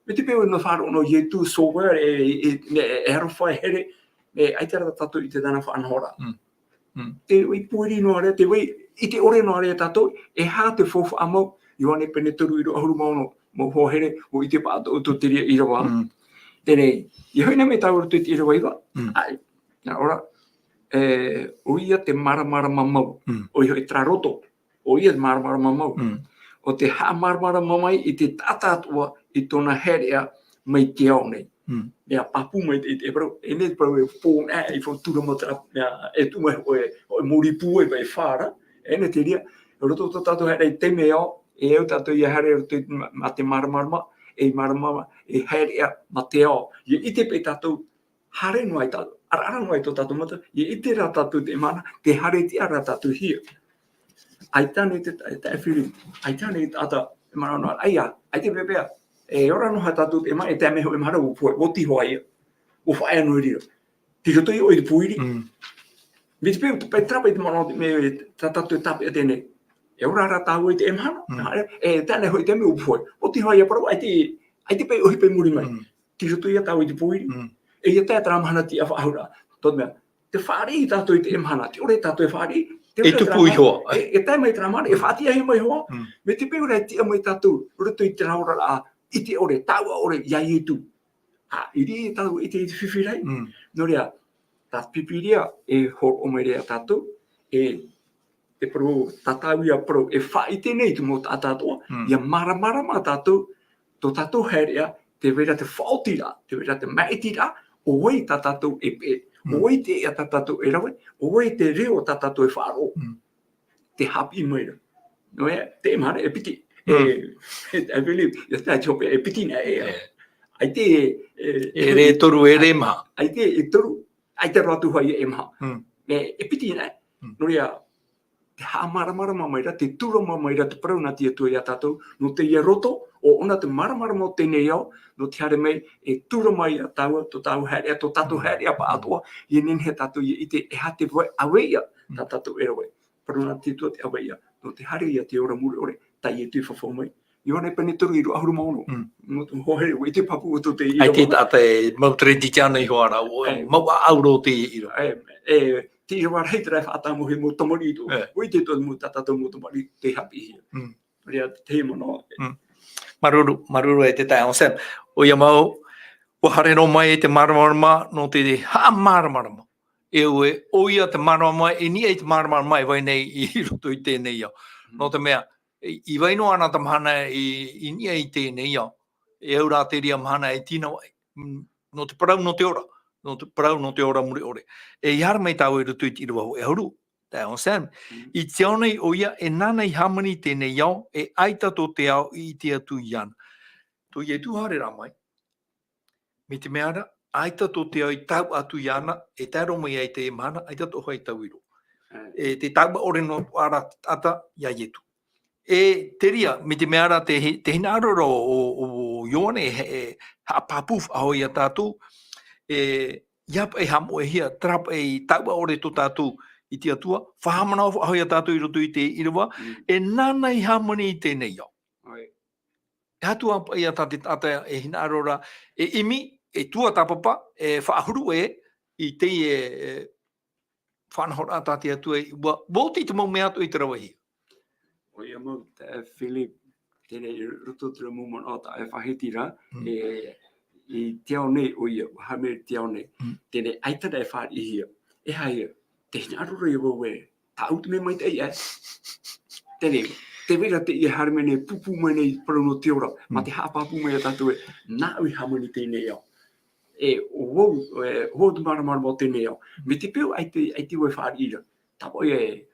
Mai te peu nō faʻaroʻo noa Ietu, Sauveur, e, e, e, e Arofa, e Here, e ʻaita rā tātou i te tāna faʻanahoraʻa. Mm. Mm. Te vai pōiri noa ra, te vai ʻite ʻore noa ra tātou, e aha te faufaʻa mau, Ioane pene toru ʻīrava ʻahuru mā ono, mau hoa here, ʻua ʻite paha atoʻa ʻoutou i terā ʻīrava. Mm. Teie nei, ʻia hoʻi na mai tāua i roto i te ʻīrava iva, Mm. ʻae, nā ʻō ra, e, ʻoia te māramarama mau, Mm. ʻoia hoʻi terā roto, ʻoia te māramarama mau. Mm. ʻO te haʻamāramarama mai i te taʻata atoʻa i tōna haereʻa mai te ao nei. Mm. Mea pāpū mai te, te parau, e nei te parau e pō, e, i fautura mau terā, mea, e tuʻu mai hōʻē, hōʻē mōrī pūai paʻi e fā ra, e nei te reira, i roto tō tātou haereʻa i te mea ao, e au tātou ʻia haere i roto i ma-, mā te māramarama, e māramarama, e haereʻa mā te ao. ʻIa ʻite paʻi tātou, haere noa ai tātou, araara noa ai tō tātou mata, ʻia ʻite ra tātou te mahana, tē haere tiʻa ra tātou hia. ʻAita ānei te, te, te firi, ʻaita ānei te taʻata, e manaʻo noa, ʻaita, ʻaita e pēpēa, e ora noa tātou te mahana, e tae mai hōʻē mahana, ʻua pohe, ʻua tiho ai ia, ʻua faʻaea noa i reira. Tei roto ia ʻoe i te pōiri. Mm. Mai te peu, paʻi terā paʻi te manaʻo, mea, tā tātou e tāpeʻa teie nei. E ora ra tāua i te mahana, Mm. e, e tae nei hōʻē taime ʻua pohe. ʻUa tiho ai ia parau, ʻaita, ʻaita paʻi ʻohipa i muri mai. Mm. Tei roto ia tāua i te pōiri. Mm. E ʻia tae terā mahana tiʻa faʻahou ra. Tō te mea, tē fāriʻi tātou i te mahana, tē ʻore tātou e fāriʻi, tē E ʻore terā tupu mahana, iho ā. e, e tae mai terā mahana, e faʻatiʻahia mai iho ā. Mm. Mai te peu rā e tiʻa mai tātou, roto i terā oraraʻa, ʻite ʻore, taua ʻore, ia Ietu. ʻA, i reira tātou i te, i te fifi ra. Mm. Nō reira, tā te Pīpīria e hōroʻa mai ra ia tātou, e te parau, tā tāua ia parau, e faʻaʻite nei te mau taʻata atoʻa, Mm. ʻia māramarama tātou, tō tātou haereʻa, tē vai ra te faʻaotiraʻa, tē vai ra te māʻitiraʻa, ʻo vai tā tātou e peʻe, Mm. ʻo vai te ea tā tātou e rave, ʻo vai te reo tā tātou e faʻaroʻo. Mm. Tē haʻapiʻi mai ra. Nō reira, te mahana e piti. Mm. E, e, I believe, ia tā te hope e piti na e. E. ʻAita e, e, E rē toru, e rē maha. ʻAita e toru, ʻaita roa atu hoʻi e maha. Mm. E, e piti na. Mm. Nō reira, tē haʻamāramarama mai ra, tē tūrama mai ra te parau nā te Atua ia tātou, nō teie roto, ʻo ʻōna te māramarama o teie nei ao, nō te haere mai, e tūrama ia tāua, tō tāua haereʻa, tō tātou Mm. haereʻa pāʻatoʻa, ʻia nehenehe tātou ʻia ʻite, e aha te vai, ʻāveiʻa, Mm. tā tātou e rave. Parau nā te Atua te ʻāveiʻa, nō te haere ia te ora mure ʻore, tā Ietu i fafau mai. Ioane pene toru ʻīrava ʻahuru mā ono. Mm. Nō te hoʻi, ʻua ʻite pāpū ʻoutou te ʻīrava. ʻAita e taʻata e mau tradition iho ā rā, ʻo, ʻAe. mau ʻāʻau roa te ʻīrava. ʻAe, e, te ʻīrava rahi terā e faʻatāmau e mau tamariʻi atoʻa. ʻAe. ʻUa ʻite atoʻa mau tā tātou mau tamariʻi tei haʻapiʻihia. Mm. Nō reira, te manaʻo. Mm. Māuruuru, māuruuru e te taeaʻe Anselme. ʻOia mau, ʻua haere noa mai te māramarama, nō te haʻamāramarama. E ʻoe, ʻoia te māramarama, e niʻa i te māramarama e vai nei i roto i teie nei ao. Mm. Nō te mea, i, i vai noa ana te mahana i, i niʻa i teie nei ao. E au rā te reira mahana e tīnavaʻi. Mm, nō te parau, nō te ora. Nō te parau, nō te ora mure ʻore. E ʻia haere mai tāua i roto i te ʻīrava hōʻē ʻahuru, taeaʻe Anselme. Mm. I te ao nei ʻoia, e nāna i hāmani i teie nei ao, e ʻaita tō te ao i ʻite atu iāna. Tō Ietu haere rā mai. Mai te mea ra, ʻaita tō te ao i tae atu iāna, e tae roa mai ai te mahana, ʻaita atoʻa hoʻi e tauturu. ʻAe. E te taua ʻore noa atu ra te taʻata ia Ietu. E te reira, mai te mea ra te hi-, te hinaʻaro ra o, o, o Ioane, e, e haʻapāpū faʻahou ia tātou, e, ʻia paʻi haʻamoʻehia, terā paʻi taua ʻore tō tātou i te Atua, faʻahaʻamanaʻo faʻahou ia tātou i roto i te ʻīrava, Mm. e nāna i hāmani i teie nei ao. ʻAe. E aha atu paʻi ia tā te taʻata e hinaʻaro ra, e ʻimi, e tuatāpapa, e faʻahuru ē, i teie, e, faʻanahoraʻa tā te Atua i, ʻua, ʻua oti te mau mea atoʻa i te ravehia. ʻOia mau, taeaʻe Philip, teie nei i roto i terā mau manaʻo tā ʻoe e faʻahiti ra, Mm. e, i te ao nei ʻoia, ʻua haere mai i te ao nei. Mm. Teie nei, ʻaita rā e fāriʻihia. E aha ia, tē hinaʻaro ra ia vau ē, tāʻu te mea maitaʻi, ʻae. Teie nei, tē vai ra teie haere mai nei, pūpū mai nei, parau nō te ora, mā Mm. te haʻapāpū mai ia tātou ē, nāʻu i hāmani i teie nei ao. E, ʻo vau, e, ʻo vau te māramarama o teie nei ao. Mai te peu ʻaita, ʻaita vau e fāriʻi ra. Tāpaʻo ia e,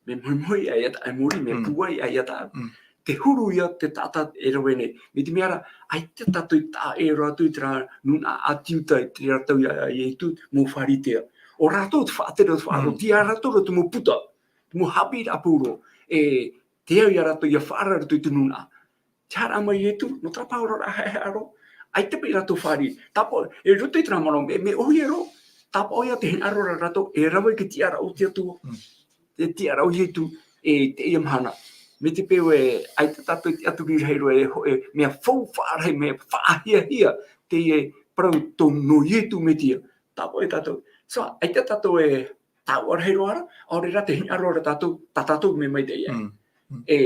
mea mohimohi ʻaita e mōrī, mea Mm. pūai ʻaita. Mm. Te huru ia te taʻata e rave nei. Mai te mea ra, ʻaita tātou i taʻa ʻē roa atu i terā nūnaʻa ʻāti Iuta, i terā tau ia, ia Ietu, mau Pharisea. ʻo rātou te faʻatere, te faʻaroʻo, mm, tei iā rātou rā te mau puta, te mau haʻapiʻiraʻa pauroa, e, tē au ia rātou ʻia faʻaara i roto i te nūnaʻa. Te haʻahaʻa mai Ietu, nō terā pāhonoraʻa haʻehaʻa roa, ʻaita paʻi rātou fāriʻi. Tāpaʻo, i roto i terā manaʻo, mea, mea ʻōhie roa, tāpaʻo ia te hinaʻaro ra rātou, e rave i te tiʻaraʻa o te Atua. Mm. Te tiʻaraʻa o Ietu, e, i teie mahana. Mai te peu ē, ʻaita tātou i tiʻaturi rahi roa, e ho-, e, mea faufaʻa rahi, mea faʻahiahia, teie parau tō, nō Ietu Metia. Tāpaʻo ia tātou. So, ʻaita tātou e, tāua rahi roa ra, ʻaore rā te hinaʻaro ra tātou, tā tātou mea maitaʻi aʻe. Mm. Mm. E,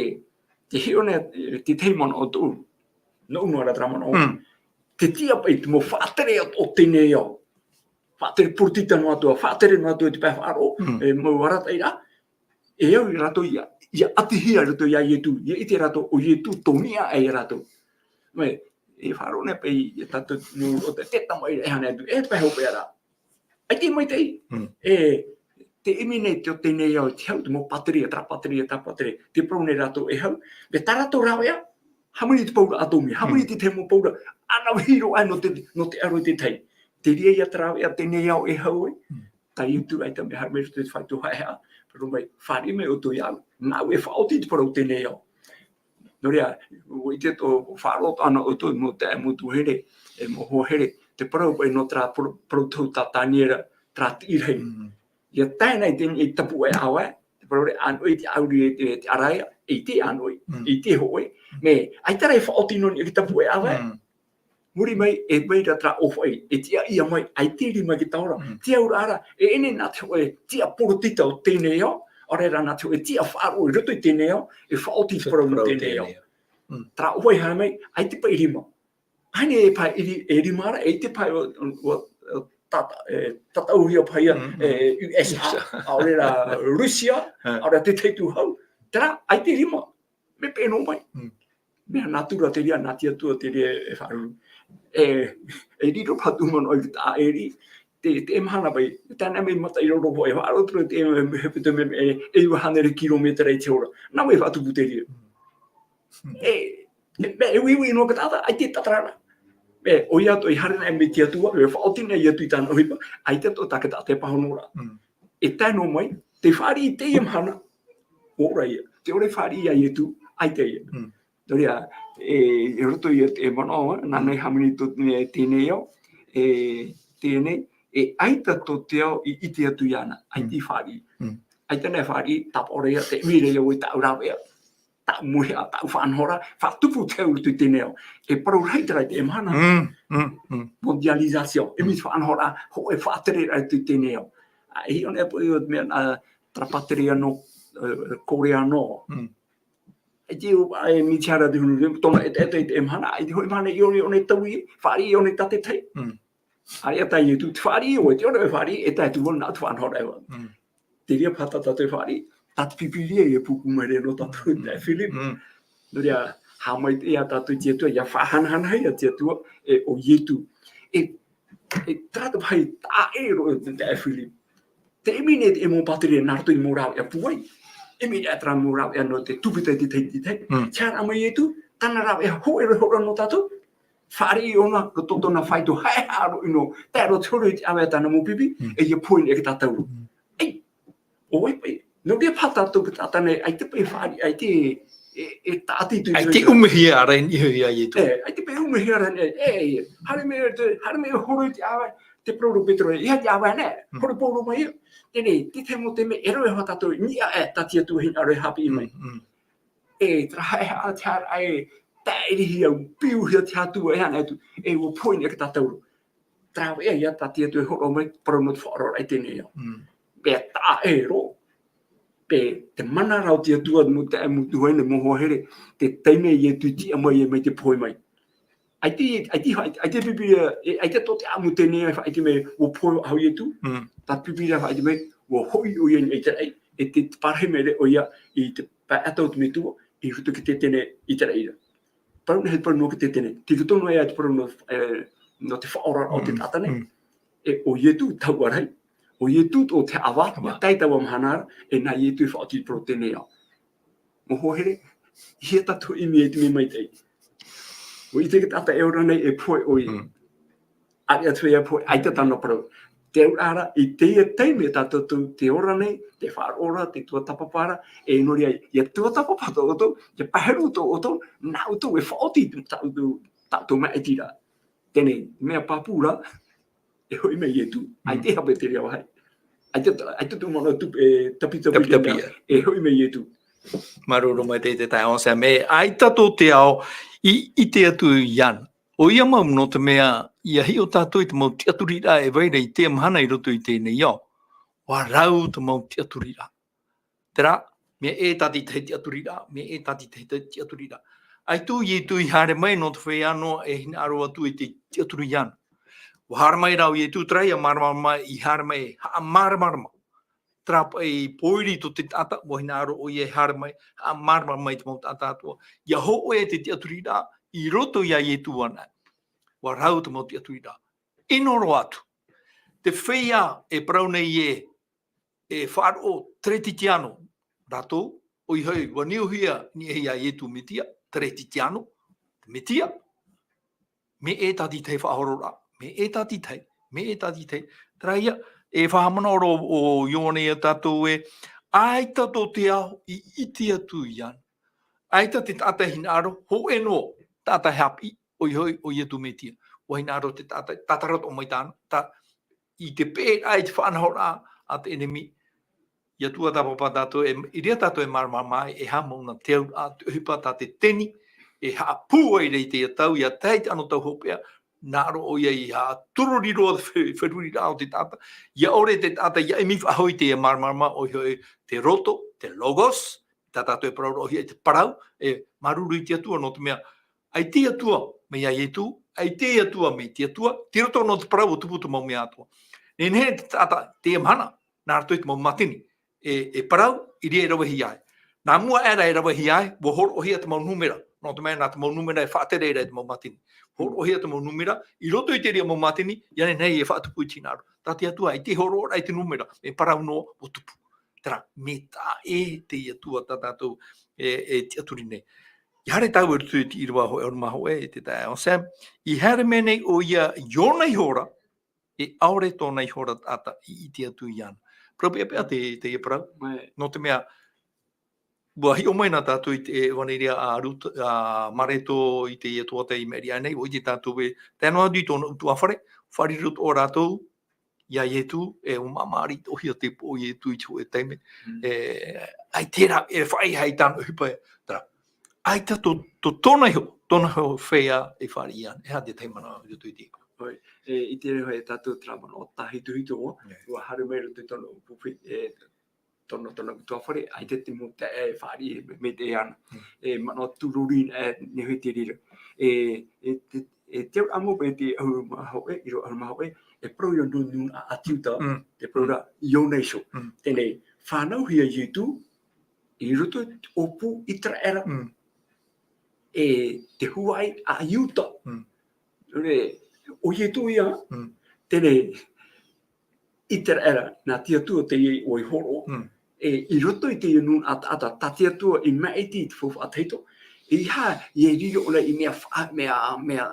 tē hiʻo nei, e, te tahi manaʻo tōʻu, nōʻu noa ra terā manaʻo. Mm. Te tiʻa paʻi te mau faʻatere o, o teie nei ao. Faʻatere poritita noa atu, faʻatere noa atu i te pae faʻaroʻo, mm, e, mau arataʻiraʻa, e au ia rātou ʻia, ʻia ʻatihia i roto iā Ietu, ʻia ʻite rātou ʻo Ietu tō niʻa aʻe ia rātou. Mai, e faʻaroʻo nei paʻi ia tātou nō, ʻo te, te tamaʻi e hana atu, e pae hopeʻa ra. ʻAita e maitaʻi. Mm. E, te ʻimi nei te, o teie nei ao, te hau, te mau pāteria, terā pāteria, terā pāteria, tē parau nei rātou e hau, mea tā rātou rāveʻa, hāmani te paura ʻātōmī, hāmani, mm, te tahi mau paura, ʻanaʻanatae roa nō te, nō te aro i te tahi. Te reira ia te rāveʻa teie nei ao e hau ai. Mm. Tā Ietu ʻaita mea haere mai i roto i te fāito haʻehaʻa, parau mai, fāriʻi mai ʻoutou iāʻu, nāʻu e faʻaoti i te parau teie nei ao. Nō reira, ʻua ʻite atoʻa, faʻaroʻo atoʻa na ʻoutou, mau taeaʻe, mau tuahine, e mau hoa here, te parau paʻi nō terā parau, parau tohu tā Taniera, terā tiʻi rahi. Mm. ʻIa tae na i te, i te tapuaʻe ʻāvae, te parau ra, ʻānoʻi te ʻāuri, e te, te ʻaraia, ʻeʻita e ʻānoʻi, mm, ʻeʻita e hōʻē, mea, ʻaita rā e faʻaoti nō niʻa i te tapuaʻe ʻāvae. Mm. Muri mai, e mai ra terā ʻōfaʻi, e tiʻa ʻia mai, ʻaita e rima i te taora, mm, te auraʻa ra, e ʻere nā te hōʻē tiʻa poritita o teie nei ao, ʻaore rā nā te hōʻē tiʻa faʻaroʻo i roto i teie nei ao, e faʻaoti i te parau nō teie nei ao. Mm. Terā ʻōfaʻi haere mai, ʻaita paʻi rima. ʻAita e pae ʻiri, e rima ra, ʻeʻita pae ʻo, ʻo, ʻo, tata-, e, tataʻuhia paʻi ia, mm, mm, e, U S A, ʻaore rā Rusia, mm, ʻaore rā te tahi atu hau, terā, ʻaita e rima. Mea pēnō mai. Mm. Mea nātura te reira, nā te Atua te reira e faʻaruru. E, e riro paha tōʻu manaʻo i te taʻa ʻēriʻi, te, te mahana paʻi, e tae noa mai mataʻi roa roa, e faʻaroʻo atu ra te, e, hepetoma e, e iva hānere kilometera i te hora. Nā mua e faʻatupu te reira. Mm. E, e, e uiui noa te taʻata, ʻaita e tātara ra. E, ʻoia atoʻa i haere na mai te Atua, e faʻaoti na Ietu i tāna ʻohipa, ʻaita atoʻa tā te taʻata e pāhono ra. Mm. E tae noa mai, tē fāriʻi i teie mahana, ʻo ʻoia ia. Tē ʻore e fāriʻi ia Ietu, ʻaita ia. Mm. Nō reira, e, i roto ia te manaʻo, nāna i hāmani tō te, teie nei ao, e, teie nei, e ʻaita tō te ao i ʻite atu iāna, ʻaita i fāriʻi. Mm. ʻAita na e fāriʻi, tāpaʻo ra ia, te ʻimi ra ia ʻoe i tāʻu rāveʻa, tāʻu mauhaʻa, tāʻu faʻanahoraʻa, faʻatupu te hau i roto i teie nei ao. E parau rahi terā i teie mahana. Mm, mm, mm. Mondialisation, ʻimi te faʻanahoraʻa, hōʻē faʻatereraʻa i roto i teie nei ao. ʻA, e hiʻo nei paʻi ʻo te mea, ā, terā pāteria nō, ā, Korea nō. Mm. ʻAita e, ʻaita e mea tiʻa ra te huru, tōna ʻetaʻeta i teie mahana, ʻaita e hōʻē mahana i ʻō nei, ʻō nei taui, fāriʻi i ʻō nei tātaʻitahi. Mm. ʻAreʻa tā Ietu, tē fāriʻi ʻoe, tē ʻore ʻoe e fāriʻi, e tae atu vau nāʻu te faʻanahoraʻa e vau. Mm. Te reira paha tā tātou e fāriʻi, tā te Pīpīria e pupu mai ra nō tātou, mm, taeaʻe Philip. Mm. Nō reira, haʻamaitaʻi ia tātou i te Atua, ʻia faʻahanahanahia te Atua, e ʻo Ietu. E, e terā te vāhi taʻa ʻē roa, taeaʻe Philip. Tē ʻimi nei te mau pāteria nā roto i te mau rāveʻa pūai. ʻImi nei terā mau rāveʻa nō te tūpita i te tahi, te tahi. Mm. Tē haere mai Ietu, tāna rāveʻa hōʻē roa, hōʻē roa nō tātou. Fāriʻi ʻōna, roto tōna fāito haʻehaʻa roa ʻino, tae roa te horo i te ʻāvae tāna mau pipi, mm, e ʻia pohe nei e te tātauro. Mm. Ei, ʻo vai paʻi. Nō reira paha tātou te taʻata nei, ʻaita paʻi fāriʻi, ʻaita e, e, e tāʻati i te, ʻaita e ʻumehia ra i niʻa iā Ietu. E, ʻaita paʻi ʻumehia ra nei, e, e, haere mai te, haere mai horo i te ʻāvae, te parau ra Petero, e, ʻeiaha te ʻāvae nei, mm, horo pauroa mai ia. Teie nei, te tahi mau taime, e rave hoʻi tātou i niʻa aʻe, tā te Atua e hinaʻaro e haʻapiʻi mai. Mm, mm. E, terā haʻehaʻa, te haʻehaʻa, e, taʻirihia, piuhia te Atua, e ana atu, e, ʻua pohe nei e te tātauro. Terā vau ia tā te Atua e hōroʻa mai, parau nō te faʻaroʻo i teie nei ao. Mm. Paʻi taʻa ʻē roa. Paʻi te mana ra o te Atua, mau taeaʻe, mau tuahine, mau hoa here, te taime Ietu i tiʻa mai ai mai te pohe mai. ʻAita, ʻaita, ʻaita, ʻaita te Pīpīria, e, ʻaita tō te ʻāʻamu teie nei e faʻaʻite mai, ʻua pohe faʻahou Ietu, mm, tā te Pīpīria e faʻaʻite mai, ʻua hoʻi ʻoia i te ʻētaraʻi, e tē, tē parahi mai ra ʻoia i te pae ʻata o te Metua, i roto i te tētene ʻētaraʻi ra. Parau nei, parau nō te tētene. Tei roto noa ia te parau nō, e, nō te faʻaora o te, mm, taʻata nei. Mm. E, ʻo Ietu taua rahi. ʻO Ietu tō te haʻavā, haʻavā, ʻia tae i taua mahana ra, e nā Ietu e faʻaoti i te parau teie nei ao. Mau hoa here, ʻeiaha tātou e ʻimi i te mea maitaʻi. ʻUa ʻite te taʻata e ora nei e pohe ʻoia. Mm. ʻAreʻa atu ia e pohe, ʻaita tāna parau. Te auraʻa ra, i teie taime tā tātou te ora nei, te faʻaroʻo ra, te tuatāpapa ra, e nō reira, ʻia tuatāpapa tō ʻoutou, ʻia paheru tō ʻoutou, nā ʻoutou e faʻaoti tā ʻoutou, tā ʻoutou maʻitiraʻa. Teie nei, mea pāpū ra, e hoʻi mai Ietu, ʻaita e hape te reira vāhi. ʻAita, ʻaita tō manaʻo tupu, e, tapitapi Tapitapi, te mea, e. e hoʻi mai Ietu. Māuruuru maitaʻi te taeaʻe Anselme, ʻaita tō te ao i, i ʻite atu iāna. ʻOia mau nō te mea, ʻia hiʻo tātou i te mau tiʻaturiraʻa e vai ra i teie mahana i roto i teie nei ao. ʻUa rau te mau tiʻaturiraʻa. Terā, mea ʻē tātaʻitahi tiʻaturiraʻa, mea ʻē tātaʻitahi tiʻaturiraʻa. ʻAita ʻo Ietu i haere mai nō te feiā noa e hinaʻaro atu i te tiʻaturi iāna. ʻUa haere mai rā ʻo Ietu, terā ïa māramarama, i haere mai e haʻamāramarama. Terā paʻi pōiri tō te taʻata, ʻua hinaʻaro ʻoia e haere mai, haʻamāramarama i te mau taʻata atoʻa. ʻIa hōʻē te tiʻaturiraʻa, i roto iā Ietu anaʻe. ʻUa rau te mau tiʻaturiraʻa. ʻIno roa atu. Te feiā e parau nei ē, e faʻaroʻo Teretitiano rātou, ʻoia hoʻi, ʻua niuhia, niuhia iā Ietu Metia, Teretitiano, Metia, mea ʻē tātaʻitahi faʻahororaʻa, mea ʻē tātaʻitahi, mea ʻē tātaʻitahi. Terā ïa, e faʻahaʻamanaʻo ra ʻo Ioane iā tātou ē, ʻaita tō te ao i ʻite atu iāna. ʻAita te taʻata e hinaʻaro, hōʻē noa, taʻata e haʻapiʻi, ʻoia hoʻi, ʻo Ietu Metia. ʻUa hinaʻaro te taʻata, tātara atoʻa mai tāna, tā, i te peʻeraʻa, i te faʻanahoraʻa a te ʻenemi, ʻia tuatāpapa tātou, e, i reira tātou e māramarama ai, e aha mau nā te auraʻa, te ʻohipa tā te teni, e haʻapūai ra i teie tau, ʻia tae i te anotau hopeʻa, nā ʻō ʻoia i haʻaturori roa te fe-, feruriraʻa o te taʻata, ʻia ʻore te taʻata, ʻia ʻimi faʻahou i teie māramarama, ʻoia hoʻi te roto, te logos, tā tātou e parau ra ʻoia i te parau, e māuruuru i te Atua nō te mea, ʻaita e Atua mai iā Ietu, ʻaita e Atua mai te Atua, tei roto nō te parau ʻua tupu te mau mea atoʻa. Nehenehe te taʻata, teie mahana, nā roto i te mau mātini, e, e parau, i reira e ravehia ai. Nā mua aʻera e ravehia ai, ʻua hōroʻahia te mau nūmera, nō te mea nā te mau nūmera e faʻatere ra i te mau mātini. Hōroʻahia te mau nūmera, i roto i te reira mau mātini, ʻia nehenehe e faʻatupu i te hinaʻaro. Tā te Atua, ʻaita e hōroʻa ra i te nūmera, e parau noa, ʻua tupu. Terā, mea taʻa ʻē teie Atua tā tātou e, e tiʻaturi nei. ʻIa haere tāua i roto i te ʻīrava hōʻē, ʻahuru mā hōʻē, e te taeaʻe Anselme, i haere mai nei ʻoia iōna iho ra, e ʻaore tōna iho ra taʻata i ʻite atu iāna. Parau peʻapeʻa te, teie parau. Mai. Nō te mea, ʻua hiʻo mai na tātou i te ʻevaneria a Ruta, a Mareko i teie tuhaʻa i maʻiri aʻe nei, ʻua ʻite tātou ē, tae noa atu i tōna ʻutuāfare, fāriʻi roa rātou, iā Ietu, e ʻua māmāriʻi atoʻa hia te iʻoa o Ietu i te hōʻē taime. Mm. E, ʻaita rā, e faʻaʻī i tāna ʻohipa, terā. ʻAita tō, tō tōna iho, tōna iho feiā e fāriʻi ana, e aha te tahi manaʻo i roto i te iʻoa. ʻOi, e, i te reira hoʻi tātou terā manaʻo tāhitohito, Yeah. ʻua haere mai roto i tōna ʻupu, e, tōna, tōna ʻutuāfare, ʻaita te mau taeaʻe e fāriʻi, mai te ana. Mm. E, manaʻo tūrori, e, nehenehe te reira. E, e, te, e te auraʻa mau paʻi te ʻahuru mā hōʻē, ʻīrava ʻahuru mā hōʻē, e parau ia nō te nūnaʻa ʻĀti Iuta, Mm. te parau ra, Mm. iōna iho. Mm. Teie nei, fānauhia Ietu, i roto i te ʻōpū ʻĪteraʻera, Mm. e te huaʻi a Iuta. Mm. Re, ʻo Ietu ia, Mm. teie nei, ʻĪteraʻera, nā te Atua teie ʻua hōroʻa. Mm. E, i roto i teie nūnaʻa taʻata, tā te Atua i maʻiti i te faufaʻa tahito, e aha, ʻia riro ʻōna i mea fa-, mea, mea,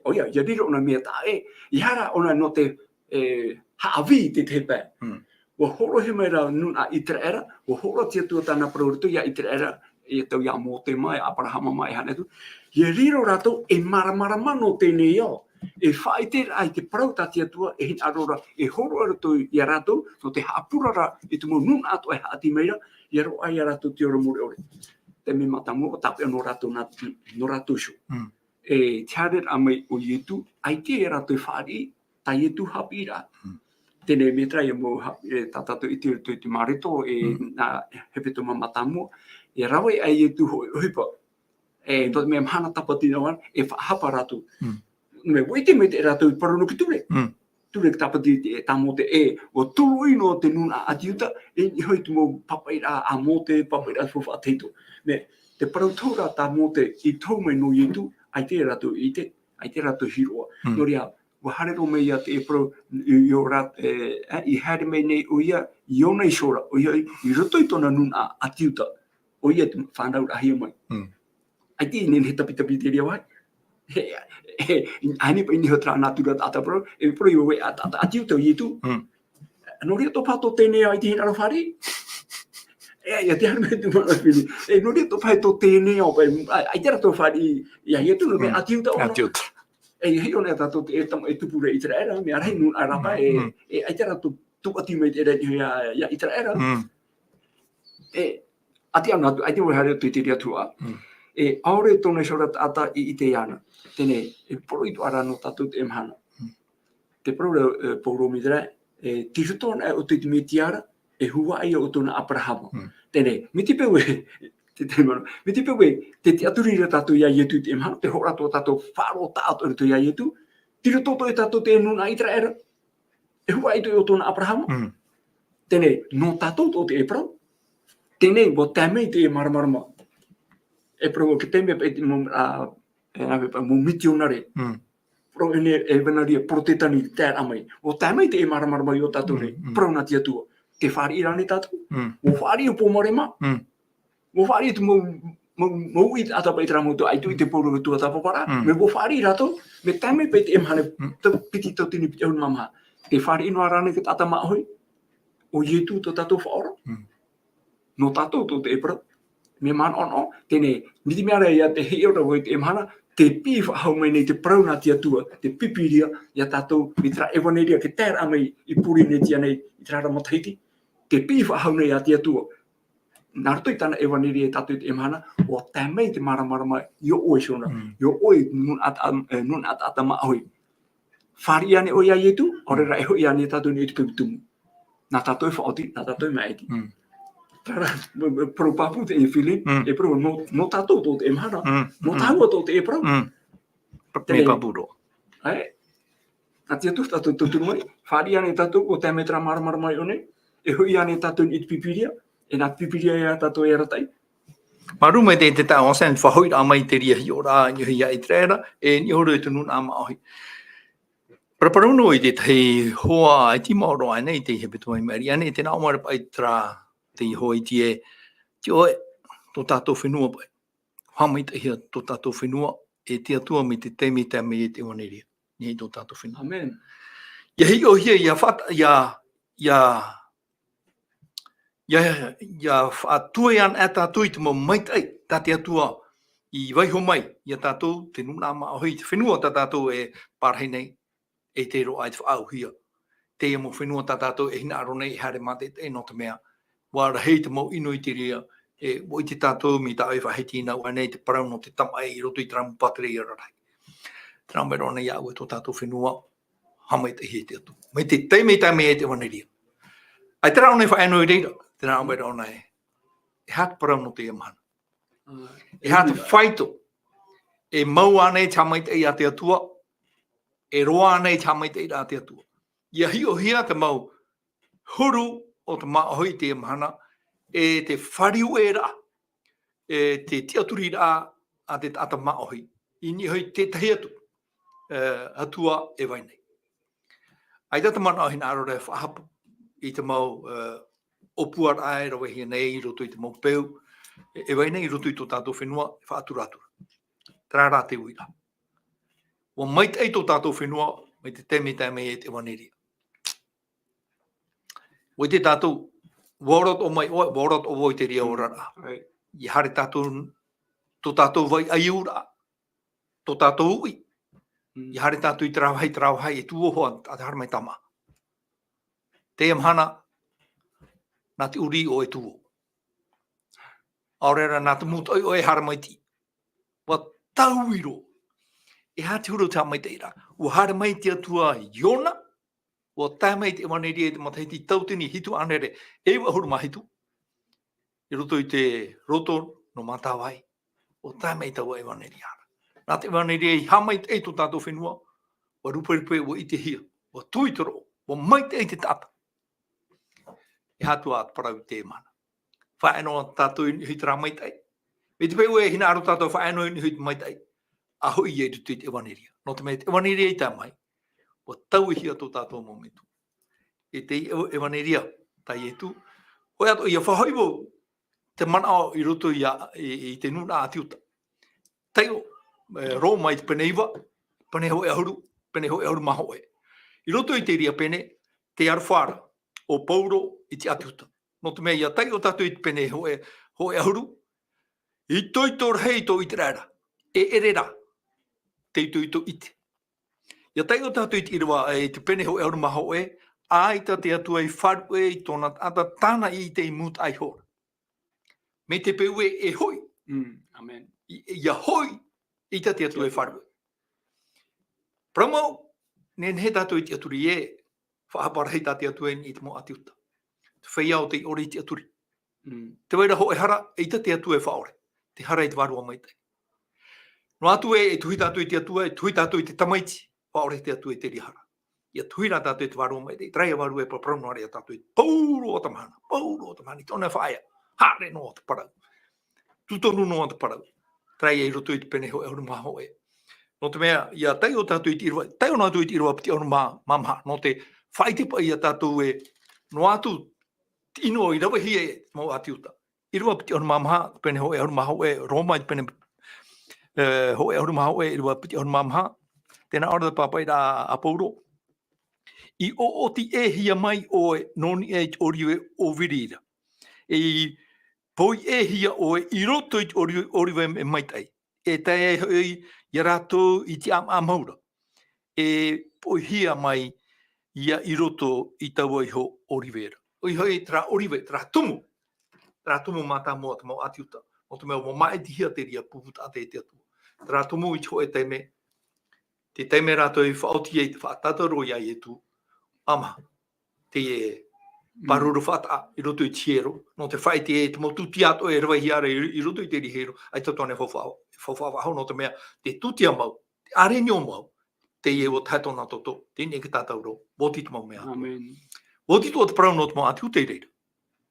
ʻoia, ʻia riro ʻōna mea taʻa ʻē, e aha rā ʻōna nō te, e, haʻavī i te tahi pae. Mm. ʻUa hōroʻahia mai ra nūnaʻa ʻĪteraʻera, ʻua hōroʻa te Atua tāna parau i roto ia ʻĪteraʻera, e tau ia Mōte mā, e Aperahama mā, e aha atu. ʻIa riro rātou e māramarama nō teie nei ao. E faʻaʻite ra i te parau tā te Atua, e hinaʻaro ra, e hōroʻa i roto ia rātou, nō te haʻapurara i te mau nūnaʻa atoʻa e haʻati mai ra, ʻia roaʻa ia rātou te ora mure ʻore. Te mea mātāmua, ʻua tāpeʻa nō rātou nā, nō rātou iho. Mm. E te haereraʻa mai o Ietu, ʻaita ia rātou e fāriʻi, tā Ietu haʻapiʻiraʻa. Mm. Teie nei mea terā ia mau ha-, e, tā tātou i te, i te, i te Mareko, e, Mm. nā hepetoma mātāmua, e rave aʻe Ietu hōʻē ʻohipa. E, nō te mea mahana tāpati noa, e faʻahapa rātou. Mm. Mea ʻua ʻite mai te rātou i parau nō te ture. Mm. Ture tāpati te, tā Mōte, e, ʻua tūruʻi noa te nūnaʻa ʻĀti Iuta, e, i hoʻi te mau pāpaʻiraʻa a Mōte, pāpaʻiraʻa faufaʻa tahito. Mea, te parau tohu ra tā Mōte i tohu mai nō Ietu, ʻaita rātou i ʻite, ʻaita rātou i hiroʻa. Mm. Nō reira, ʻua haere roa mai ia te parau, i, i ora, e, e, i haere mai nei ʻoia, iōna iho ra, ʻoia, i roto i tōna nūnaʻa ʻĀti Iuta, ʻoia te fānauraʻahia mai. Mm. ʻAita e nehenehe e tapitapi i te reira vāhi. E, e, ani pa ini hotra natura ta ata pro, e pro yo we ata ata ati uta yitu. Mm. Nō reira tō paha tō teie nei i te hinaʻaro fāriʻi. E, ia te haru me tu mana pili. E, nō reira tō paha tō teie nei o pai, ai te ra tō fāriʻi, ia, ia tu no me Mm. ati uta o. Ati uta. E, ia hiʻo nei tātou te, e tama, e tupu ra Iteraera, mea rahi nūnaʻa ra paʻi, e, Mm. e, ai te ra tō, tō ati mai te ra ia, ia Iteraera. Mm. E, ati ana atu, ai te wahare tu i te ria tua. Mm. E, ʻaore tōna iho ra taʻata i, i te ana. Teie nei, e poro i tu ara nō tātou te mahana. Mm. Te parau ra, e, Paulo mai te ra, e, tei roto ana ʻoutou i te Metia ra, e huaʻi ʻoutou nā Aperahama. Mm. Teie nei, mai te peu e, te, te mano, mai te peu e, te, te tiʻaturi ra tātou ia Ietu i te mahana, te hora tō tātou faʻaroʻo taʻata i roto ia Ietu, tei roto atoʻa ia tātou te nūnaʻa Iteraera. E huaʻi atoʻa ʻoutou nā Aperahama. Mm. Teie nei, nō tātou tō te parau. Teie nei, ʻua tae mai te māramarama. E parau ke tae mai paʻi te mau, a, e, nā, paʻi mau mitionare. Mm. Parau ʻevaneria, Porotetani, tae ra mai. ʻUa tae mai te māramarama i ō tātou nei. Mm, mm. Parau nā te Atua. Tē fāriʻi ra ānei tātou? Mm. ʻUa fāriʻi ʻo Pōmarema? Mm. ʻUa fāriʻi te mau, mau, mau uʻi taʻata paʻi terā mau tō, ʻaita i te poro me tuatāpaparaʻa. Mm. Mea ʻua fāriʻi rātou, mea tae mai paʻi te mahana, Mm. tau piti tauatini piti ʻahuru mā maha. Tē fāriʻi noa ra ānei te taʻata māʻohi? ʻO Ietu tō tātou Faʻaora? Mm. Nō tātou tō te parau. Mea manaʻo, teie nei, mai te mea ra ia te hiʻo ra vau i te mahana, tē piʻi faʻahou mai nei te parau nā te Atua, te Pīpīria, ia tātou, mai terā ʻevaneria, ke tae ra mai i Pōrīnetia nei, i terā ra matahiti. Tē piʻi faʻahou nei ia te Atua. Nā roto i tāna ʻevaneria ia tātou i te mahana, ʻua tae mai te māramarama, i ō ʻoe iho na, Mm. i ō ʻoe nūnaʻa ta-, e, nūnaʻa taʻata māʻohi. Fāriʻi ānei ʻoe ia Ietu, ʻaore ra e hoʻi ānei tātou nei i te peu tumu. Nā tātou e faʻaoti, nā tātou e maʻiti. Mm. Terā, e, e, parau pāpū teie Philip, Mm. e parau nō, nō tātou tō te mahana, Mm. nō Mm. tāua tō te parau. Mm. Teie Mea nei. pāpū roa. ʻAe. Nā te Atua tātou tō turu mai, fāriʻi ānei tātou, ʻua tae mai terā māramarama i ʻō nei, e hoʻi ānei tātou i te Pīpīria, e nā te Pīpīria ia tātou e arataʻi. Māuruuru maitaʻi te taeaʻe Anselme, faʻahoʻiraʻa mai i te reira hiʻoraʻa, i niʻa iho ia Iteraera, e niʻa hoʻi i te nūnaʻa māʻohi. Paraparau noa i te tahi hoa ʻaita i maoro aʻe nei, i te hepetoma i maʻiri aʻe nei, tē nā ʻō mai ra paʻi terā, te hoa iti ē, tei ʻō ē, tō tātou fenua paʻi. Haʻamaitaʻihia tō tātou fenua, e te Atua mai te taime, tae mai i te ʻevaneria. Nei tō tātou fenua. ʻĀmene. ʻIa hiʻohia, ʻia faʻa-, ʻia, ʻia, ʻia, ʻia faʻatuea ana tātou i te mau maitaʻi, tā te Atua i vaiiho mai, ia tātou, te nūnaʻa māʻohi, te fenua tā tātou e parahi nei, e te roa ai te faʻaauhia. Teie mau fenua tā tātou e hinaʻaro nei e haere mātaʻitaʻi nō te mea. ʻUa rahi te mau ʻino i te reira, e, ʻua ʻite tātou mai tā ʻoe faʻahiti nā ʻua nei te parau nō te tamaʻi i roto i te rāmu pātereia rarahi. Tē nā ʻō mai ra ʻōna iāʻu ē tō tātou fenua, haʻamaitaʻihia te Atua. Mai te taime, tae mai i te ʻevaneria. ʻAita rā ʻōna e faʻaea noa i reira, tē nā ʻō mai ra ʻōna ē. E aha te parau nō teie mahana? E aha te faito? E mau ānei te haʻamaitaʻi a te Atua? E roa ānei te haʻamaitaʻiraʻa a te Atua? ʻIa hiʻohia te mau huru o te māʻohi i teie mahana, e te fāriuʻeraʻa, e te tiʻaturiraʻa a te taʻata māʻohi. I niʻa hoʻi i te tahi atu, e, atua e vai nei. ʻAita te manaʻo hinaʻaro ra e faʻahapu i te mau, e, ʻōpuaraʻa e ravehia nei i roto i te mau peu, e, e vai nei i roto i tō tātou fenua, e faʻaturatura. Terā rā te uiraʻa. ʻUa maitaʻi tō tātou fenua, mai te taime, tae mai i te ʻevaneria. ʻUa ʻite tātou, ʻua ora atoʻa mai ʻoe, ʻua ora atoʻa vau i te reira oraraʻa. ʻAe. ʻIa haere tātou, tō tātou vai ʻaiūraʻa, tō tātou uʻi. Mm. ʻIa haere tātou i terā vāhi, terā vāhi, e tuō hoʻi, ʻa te haere mai tāmā. Teie mahana, nā te ʻurī ʻoe e tuō. ʻAore rā, nā te mūtoʻi ʻoe e haere mai te ʻī. ʻUa taui roa. E aha te huru o te haʻamaitaʻiraʻa? ʻUa haere mai te Atua iāna, ʻua tae mai te ʻevaneria i te matahiti tauatini hitu hānere e iva ʻahuru mā hitu. I roto i te roto nō Mātāvahi, ʻua tae mai taua ʻevaneria ra. Nā te ʻevaneria i haʻamaitaʻi tō tātou fenua, ʻua ruperupe, ʻua ʻitehia, ʻua tuitoroʻa, ʻua maitaʻi te taʻata. E aha atu ā te parau i teie mahana? Faʻaea noa tātou i niʻa i terā maitaʻi. Mai te peu e hinaʻaro tātou faʻaea noa i niʻa i te maitaʻi, ʻa hoʻi ia i roto i te ʻevaneria. Nō te mea te ʻevaneria i tae mai, ʻua tauihia tō tātou mau metua. E te ʻe-, ʻevaneria, tā Ietu. Hōʻē atoʻa ʻia faʻahoʻi vau te manaʻo i roto ia, i, i te nūnaʻa ʻĀti Iuta. Taiʻo, e, Roma i te pene iva, pene hōʻē ʻahuru, pene hōʻē ʻahuru mā hōʻē. I roto i te reira pene, te aroha ra, ʻo Paulo i te ʻāti Iuta. Nō te mea, ʻia taiʻo tātou i te pene hōʻē, hōʻē ʻahuru, itoito rahi tō ʻĪteraʻera, e ʻere rā, te itoito ʻite. ʻIa taiʻo tātou i te ʻīrava, e, i te pene hōʻē ʻahuru mā hōʻē, ʻaita te Atua i faʻaruʻe i tōna taʻata tāna i ʻite i mūtaʻa iho ra. Mai te peu ē e hoʻi. Mm, amen. I, ʻia hoʻi, ʻaita te Atua i faʻaruʻe. Parau mau, nehenehe tātou i tiʻaturi ē, faʻahapa rahi tā te Atua i te mau ʻāti Iuta. Te feiā ʻo tei ʻore i tiʻaturi. Mm. Tē vai ra hōʻē hara, ʻaita te Atua e faʻaʻore. Te hara i te Vārua Maitaʻi. Noa atu ē, e tuhi tātou i te Atua, e tuhi tātou i te Tamaiti, faʻaʻore te Atua i te reira hara. ʻIa tuhi rā tātou i te Vārua Maitaʻi, terā ia vārua e paraparau noa ra ia tātou i te pauroa o te mahana, pauroa o te mahana, i tōna faʻaea, haere noa te parau. Tūtonu noa te parau. Terā ia i roto i te pene hōʻē ʻahuru mā hōʻē. Nō te mea, ʻia taiʻo tātou i te ʻīrava, taiʻo noa tātou i te ʻīrava piti ʻahuru mā, mā maha, nō te faʻaʻite paʻi ia tātou ē, noa atu, te ʻino i ravehia e te mau ʻāti Iuta. ʻĪrava piti ʻahuru mā maha, pene hōʻē ʻahuru mā hōʻē, Roma i te pene, e, hōʻē ʻahuru mā hōʻē, ʻīrava piti ʻahuru mā maha. Tē nā ʻō ra te pāpaʻiraʻa a Paulo. I ʻoʻotiʻehia mai ʻoe nō niʻa i te ʻōrive ʻōviri ra. E i poiʻehia ʻoe i roto i te ʻōri-, ʻōrive maitaʻi. E tae ai hoʻi ia rātou i te ʻāmaʻa mau ra. E poʻihia mai ia i roto i taua iho ʻōrive ra. ʻOia hoʻi terā ʻōrive, terā tumu. Terā tumu mātāmua te mau ʻāti Iuta. Nō te mea ʻua māʻitihia te reira pupu taʻata e te Atua. Terā tumu i te hōʻē taime, te taime rātou i faʻaoti ai te faʻatātaro ia Ietu, ʻa maha. Te pāruru faʻataʻa i roto i te hiero, nō te faʻaʻite e te mau tūtia atoʻa e ravehia ra i, i roto i te reira hiero, ʻaita atoʻa e faufaʻa, faufaʻa faʻahou, nō te mea, te tūtia mau, te ʻārenio mau, teie ʻua tahe tōna toto, teie nei te tātauro, voti te mau mea atoʻa. Amen. Voti atoʻa te parau nō te mau ʻāti Iuta i reira.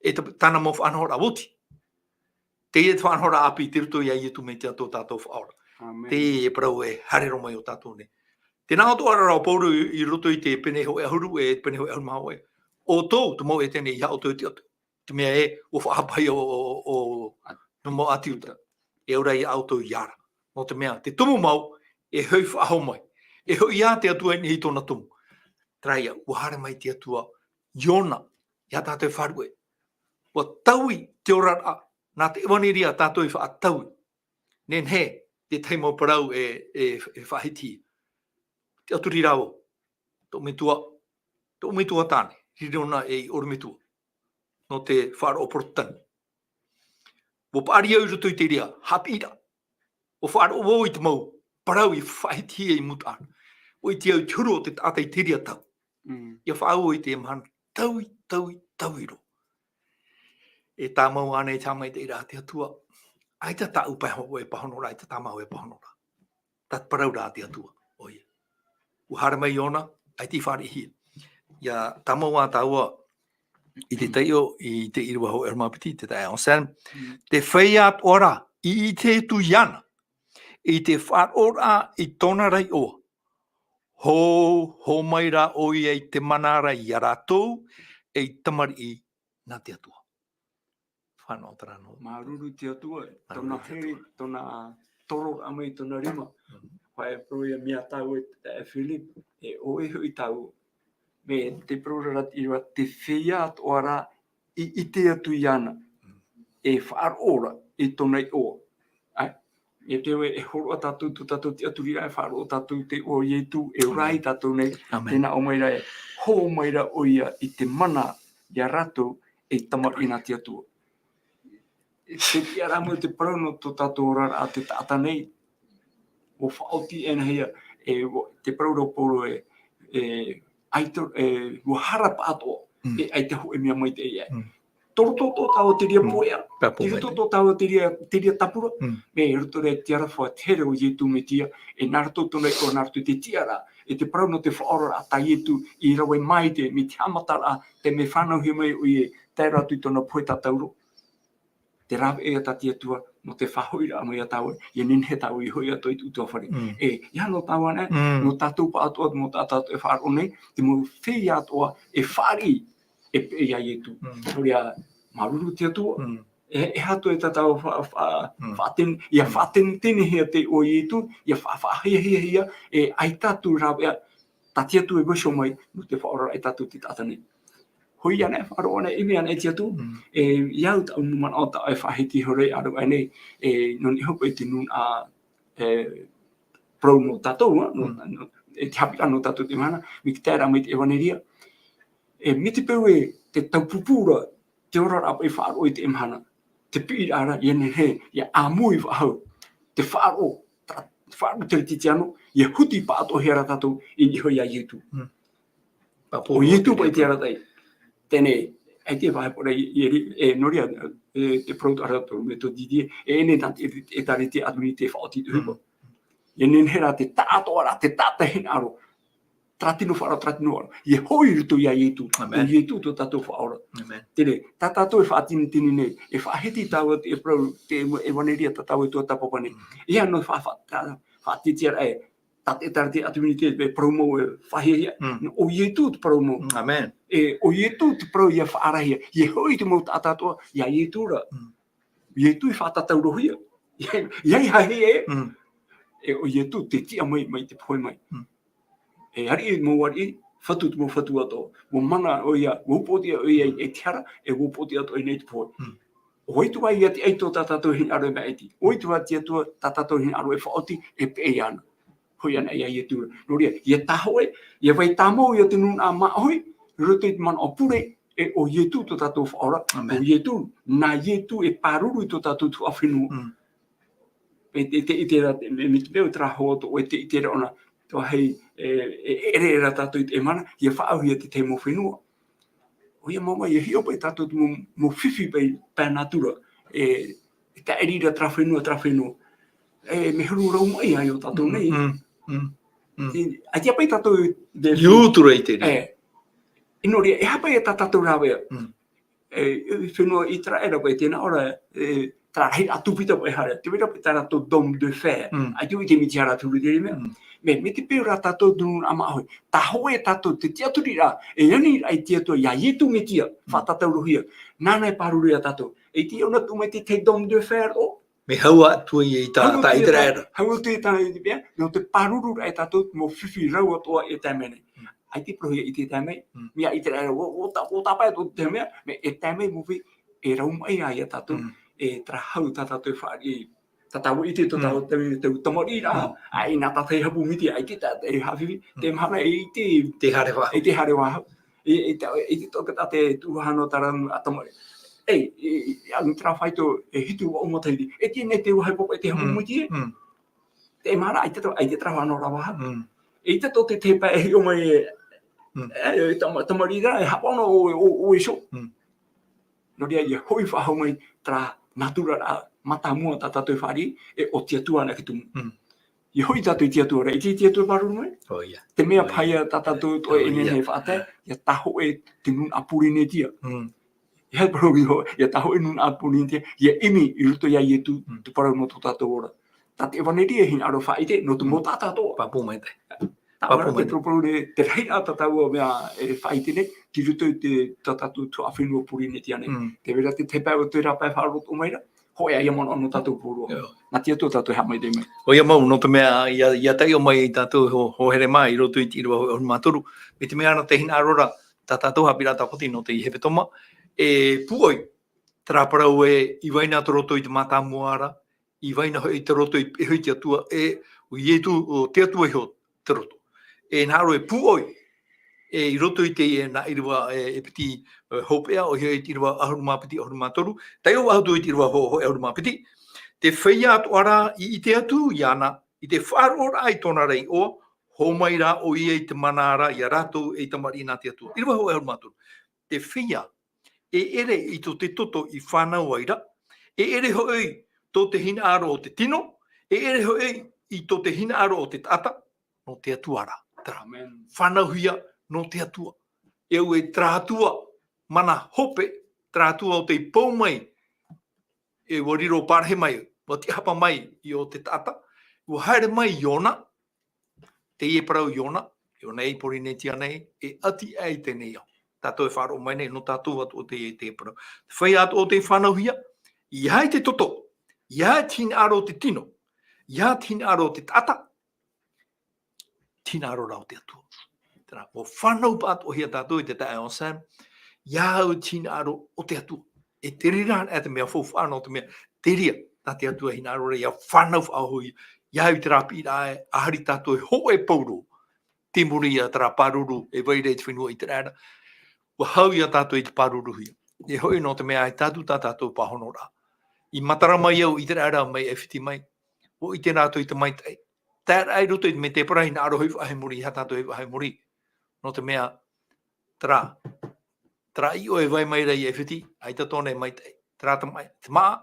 E te, tāna mau faʻanahoraʻa voti. Teie te faʻanahoraʻa ʻāpī i roto ia Ietu Metia tō tātou Faʻaora. Amen. Teie parau e haere roa mai ia tātou nei. Tē nā ʻō atoʻa ra ʻo Paulo i, i roto i te pene hōʻē ʻahuru, e pene hōʻē ʻahuru mā hōʻē. ʻO ʻoutou, te mau ʻētene, ʻeiaha ʻoutou i te Atua. Te mea ē, ʻua faʻahapa ia ʻo, ʻo, ʻo, ʻo, nō mau ʻāti Iuta. E ora ia ʻoutou i ara. Nō te mea, te tumu mau, e hoʻi faʻahou mai. E hoʻi ia te Atua i niʻa i tōna tumu. Terā ia, ʻua haere mai te Atua, Iona, ia tātou e faʻaruʻe. ʻUa taui te oraraʻa, nā te ʻevaneria tātou i faʻataui. Nehenehe, te tahi mau parau e, e, e faʻahiti. Tiʻaturi rā vau, tōʻu metua, tōʻu metua tāne, riro na e i ʻorometua. Nō te faʻaroʻo Porotetani. ʻUa paʻari au i roto i te reira, haʻapiʻiraʻa. ʻUa faʻaroʻo vau i te mau parau i faʻahitihia i mūtaʻa ra. ʻUa ʻite au i te huru o te taʻata i te reira tau. Mm. ʻIa faʻaau i te mahana taui, taui, taui roa. E tāmau ānei te haʻamaitaʻiraʻa a te Atua. ʻAita tāʻu pāhono, e pāhono ra, ʻaita tāmau e pāhono ra. Tā te parau ra a te Atua, ʻoia. ʻUa haere mai Iona, ʻaita i fāriʻihia. ʻIa tāmau ā tāua i te Mm. taiʻo, i te ʻīrava hōʻē ʻahuru mā piti, te taeaʻe Anselme. Mm. Te feiā atoʻa ra, i ʻite atu iāna, i te faʻaroʻoraʻa i tōna ra iʻoa. Hō, hō mai rā ʻoia i te mana ra ia rātou, ei tamariʻi nā te Atua. Fānaʻo terā nō. Māuruuru te Atua, Māuruuru tōna te here, Atua. Tōna tororaʻa mai, tōna rima. Mm. Faʻaea parau ia mea tāua e, e Philip, e ʻoe hoʻi tāua. Mea te parau ra te ʻīrava, te feiā atoʻa ra i ʻite atu iāna. Mm. E faʻaroʻo ra i tōna iʻoa. ʻAe, e te, e hōroʻa tātou, tō tātou tiʻaturiraʻa, e faʻaroʻo tātou te iʻoa o Ietu, e ora ai Amen. Tātou nei, Amen. Tē nā ʻō mai ra ē, hō mai rā ʻoia i te mana ia rātou, ei tamariʻi nā te Atua. Te tiʻaraʻa mai te parau nō tō tātou oraraʻa te taʻata nei, ʻua faʻaoti ʻenehia, e, ʻua, te parau ra ʻo Paulo ē, e, ʻaita, e, ʻua hara paʻatoʻa, Mm. e ʻaita hōʻē mea maitaʻi aʻe. Mm. Tei roto atoʻa tāua te reira Mm. poʻea, Pāpū tei roto maitaʻi. Atoʻa tāua te reira, te reira tapura, Mm. mea i roto rā i te aroha, te here o Ietu Metia, e nā roto tōna iʻoa, nā roto i te tiʻaraʻa, e te parau nō te faʻaoraraʻa tā Ietu i rave mai te, mai te haʻamataraʻa, te mea fānauhia mai ʻoia, tae roa atu i tōna pohe tātauro. Te rāveʻa tā te Atua, nō te faʻahoʻiraʻa mai ia tāua, ʻia nehenehe tāua i hoʻi atoʻa i te ʻutuāfare. Mm. E, ʻeiaha nō tāua anaʻe, Mm. nō tātou paʻatoʻa, nō tā tātou e faʻaroʻo nei, te mau feiā atoʻa e fāriʻi, e peʻe ia Ietu. Mm. Nō reira, māuruuru te Atua, Mm. E, e aha atu e tātou fa-, fa-, Mm. faʻaten-, ia Mm. faʻatenetenehia te iʻoa o Ietu, ia fa-, faʻahiahiahia, e ʻaita atu rāveʻa, tā te Atua e vaiiho mai, nō te faʻaora ʻaita atu te taʻata nei. Hoʻi ānei, faʻaroʻo ānei, ʻimi ānei te Atua, Mm. e, ia au tāʻu manaʻo tā e faʻahiti iho ra i ʻāruaʻe nei, e, nō niʻa hoʻi i te nūnaʻa, e, parau nō tātou, ā, nō, Mm. nō, e te haʻapiʻiraʻa nō tātou i teie mahana, mai te taeraʻa mai te ʻevanelia. E, mai te peu ē, te taupupū ra, te oraraʻa paʻi faʻaroʻo i teie mahana. Te piʻiraʻa ra, ia nehenehe, ia ʻāmui faʻahou. Te faʻaroʻo, ta-, faʻaroʻo teretetiano, ia huti pāʻatoʻahia ra tātou i niʻa iho ia Ietu. Mm. Pāpū ʻO Ietu paʻi te arataʻi. Teie nei, ʻaita e faʻahepo ra i, i, e, nō reira, e, te parau atoʻa ra tō Methodiste, e, e ʻere nā te, e, e tāretia atu nei te faʻaoti te Mm. hupa. Ia nehenehe rā te taʻatoʻaraʻa, te taʻata hinaʻaro. Terā tino faʻaroʻo, terā tino faʻaroʻo. Ia hoʻi i roto ia Ietu. Amen. ʻO Ietu tō tātou faʻaora. Amen. Teie, tā tātou e faʻatinitini nei, e faʻahiti tāua te, e parau, te ʻevanelia tā tāua e tuatāpapa nei. Mm. E aha nō fa-, fa-, tā, faʻatītīraʻa e, tā te, tā te ʻāti Mīnite, e parau mau e faʻahiahia. Mm. Nō, ʻo Ietu te parau mau. Mm, amen. E, ʻo Ietu te parau ia faʻaarahia. Ia hoʻi te mau taʻata atoʻa, ia Ietu ra. Mm. Ietu i faʻatātaurohia. Ia, ia i hahi e. Mm. E, ʻo Ietu te tiʻa mai, mai te pohe mai. Mm. E ariʻi mau ariʻi, fatu te mau fatu atoʻa. Mau mana ʻoia, mau upoʻotiʻa ʻoia i te hara, e mau upoʻotiʻa atoʻa i niʻa i te pohe. Mm. ʻO vai atu ā ia te ʻaito tā tātou hinaʻaro e maʻiti. ʻO vai atu ā te Atua tā tātou hinaʻaro e faʻaoti, e peʻe iāna. Hoʻi ānei ia Ietu. Nō reira, ia tāhoʻe, ia vai tāmau ia te nūnaʻa māʻohi, i roto i te manaʻo pure, e ʻo Ietu tō tātou faʻaora. Amen. ʻO Ietu, nā Ietu e pāruru i tō tātou tuhaʻa fenua. Mm. E te, te, i te, me, me te mea o te rā hoa atoʻa e te, i te reira ʻōna, te vāhi, e, e, e ʻere ra tātou i teie mahana, ia faʻaauhia te tahi mau fenua. ʻOia mau mai, ia hiʻo paʻi tātou te mau, mau fifi paʻi, pae nātura, e, e tāʻiri ra terā fenua, terā fenua. E, mea huru rau mai ai ʻo tātou Mm, nei. mm, mm, mm. E, ʻaita paʻi tātou, e, Ia ʻutuʻa i te reira. E, e nō reira, e aha paʻi tā tātou rāveʻa. Mm. E, e fenua ʻĪteraʻera paʻi, tē nā ʻō ra, e, terā rahi atu pita paʻi haere, tē vai ra paʻi tā rātou dôme de fer. Mm. ʻAita vau i ʻite mai te aha rā te huru i teie mea. Mm. Mea, mai te peu rā tātou te nūnaʻa māʻohi. Tāhoʻe tātou, te tiʻaturiraʻa, e ani ra i te Atua, ia Ietu Metia, Mm. faʻatātaurohia. Nāna e pāruru ia tātou. E ʻite ʻōna tū mai te tahi dôme de fer ʻo. Mea hau atu ia i tā, Hau tā atu ia tā, ʻĪteraʻera. Hau atu ia tā i te mea, nō te pāruru ra e tātou, mau fifi rau atoʻa e tae mai nei. Mm. ʻAita e parauhia i te tae mai, Mm. mea ʻĪteraʻera, ʻo, ʻo tā, ʻo tāpae tō te mea, mea e tae mai mau fifi, e rau mai ai ia tātou, Mm. e terā hau tā tātou e fāriʻi, tā tāua i ʻite tō Mm. tāua te, te tamariʻi ra, Mm. ʻaita nā tātou e haʻapiʻi mai te, ʻaita tā, e haʻafifi, Mm. te mahana e ʻite, Te haere vāhau. e te haere vāhau. E, e tā, e te tō ka tā te tuhaʻa nō terā ʻatamariʻi. E, e, e, ʻa terā faito, e hitu ʻo matahiti. E tīaʻi nei te vāhi papa e te haʻapiʻi Mm. mai te. Mm. Te mahana, ʻaita tō, ʻaita terā faʻanahoraʻa vāhau. Mm. ʻAita tō te, te pae e hiʻo mai e, Mm. e, e tama-, tamariʻi ra, e haʻapaʻo noa ʻo, ʻo, ʻo iho. Mm. Nō reira, ia hoʻi faʻahou mai terā nātura ra, mātāmua tā tātou e fāriʻi, e ʻo te Atua anaʻe te tumu. Mm. Ia hoʻi tātou i te Atua ra, i te, i te Atua e pāruru mai. ʻOia. Te mea ʻOia. paha ia tā tātou atoʻa e ʻOia. nehenehe e faʻatae, ʻOia. ia tāhoʻe te nūnaʻa Pōrīnetia. Mm. Ia parau iho, ia tāhoʻe nūnaʻa Pōrīnetia, ia ʻimi i roto ia Ietu, Mm. te parau nō tō tātou ora. Tā te ʻevanelia e hinaʻaro faʻaʻite, nō te Mm. mau taʻata atoʻa. Pāpū maitaʻi. Tāʻu Pāpū ra te maitaʻi. Poroporore, te rahi ra tā tāua mea e faʻaʻite nei, tei roto i te, tā tātou tuhaʻa fenua Pōrīnetia nei. Mm. Tē vai ra te, te pae o te rā pae faʻaroʻo mai ra, hōʻē ā ia manaʻo nō tātou pauroa. Io. Nā te Atua tātou e haʻamaitaʻi mai. ʻOia mau, nō te mea, ia, ia taiʻo mai tātou ho-, hoa here mā, i roto i te ʻīrava hōʻē ʻahuru mā toru, mai te mea nā te hinaʻaro ra, tā tātou haʻapiʻiraʻa tāpati nō teie hepetoma, e pūʻoi, terā parau e, i vai na tō roto i te mātāmua ra, i vai na hoʻi tō roto i, e hoʻi te Atua, e, ʻo Ietu, ʻo te Atua iho tō roto. E nā ʻō e pūʻoi, e i roto i te, e, nā ʻīrava, e, e piti, e, hopeʻa, ʻoia hoʻi te ʻīrava ʻahuru mā piti, ʻahuru mā toru, taiʻo atu i te ʻīrava ho-, hōʻē ʻahuru mā piti. Te feiā atoʻa ra i ʻite atu iāna, i te faʻaroʻoraʻa i tōna ra iʻoa, hōmai rā ʻoia i te mana ra ia rātou ei tamariʻi nā te Atua. ʻĪrava hōʻē ʻahuru mā toru. Te feiā, e ʻere i tō te toto i fānau ai ra, e ʻere hoʻi tō te hinaʻaro o te tino, e ʻere hoʻi i tō te hinaʻaro o te taʻata, nō te Atua rā. Terā. Amen. Fānauhia nō te Atua. E au e terā Atua mana hope, terā Atua ʻo tei pou mai, e ʻua riro parahi mai, ʻua tiʻahapa mai i ʻō te taʻata, ʻua haere mai Iona, teie parau Iona, Iona i Pōrīnetia nei, e ʻati aʻe i teie nei ao. Tātou e faʻaroʻo mai nei, nō tātou atoʻa teie, teie parau. Te feiā atoʻa ʻo tei fānauhia, ʻeiaha te toto, ʻeiaha te hinaʻaro o te tino, ʻeiaha te hinaʻaro o te taʻata, te hinaʻaro rā o te Atua. Terā, ʻua fānau faʻatoʻahia tātou i te taeaʻe Sam, ʻeiaha te hinaʻaro o te Atua. E te reira anaʻe te mea faufaʻa nō te mea, te reira, tā te Atua e hinaʻaro ra, ʻia fānau faʻahou ïa, ʻeiaha i terā piʻiraʻa e, ʻa hari tātou e hōʻē pauroa, tei muri ia terā pāruru, e vai ra i te fenua ʻĪteraʻera, ʻua hau ia tātou i te pāruruhia. E hoʻi nō te mea ʻaita atu tā tātou pāhonoraʻa. I matara mai au ʻĪteraʻera mai ʻAifiti mai, ʻua ʻite rātou i te maitaʻi. Tae ra i roto i te mētēpara, hinaʻaro hoʻi faʻahou i muri, ʻeiaha tātou e faʻahou i muri. Nō te mea, terā, terā ʻiʻo e vai mai ra i ʻAifiti, ʻaita tōna e maitaʻi. Terā te ma-, te māʻa,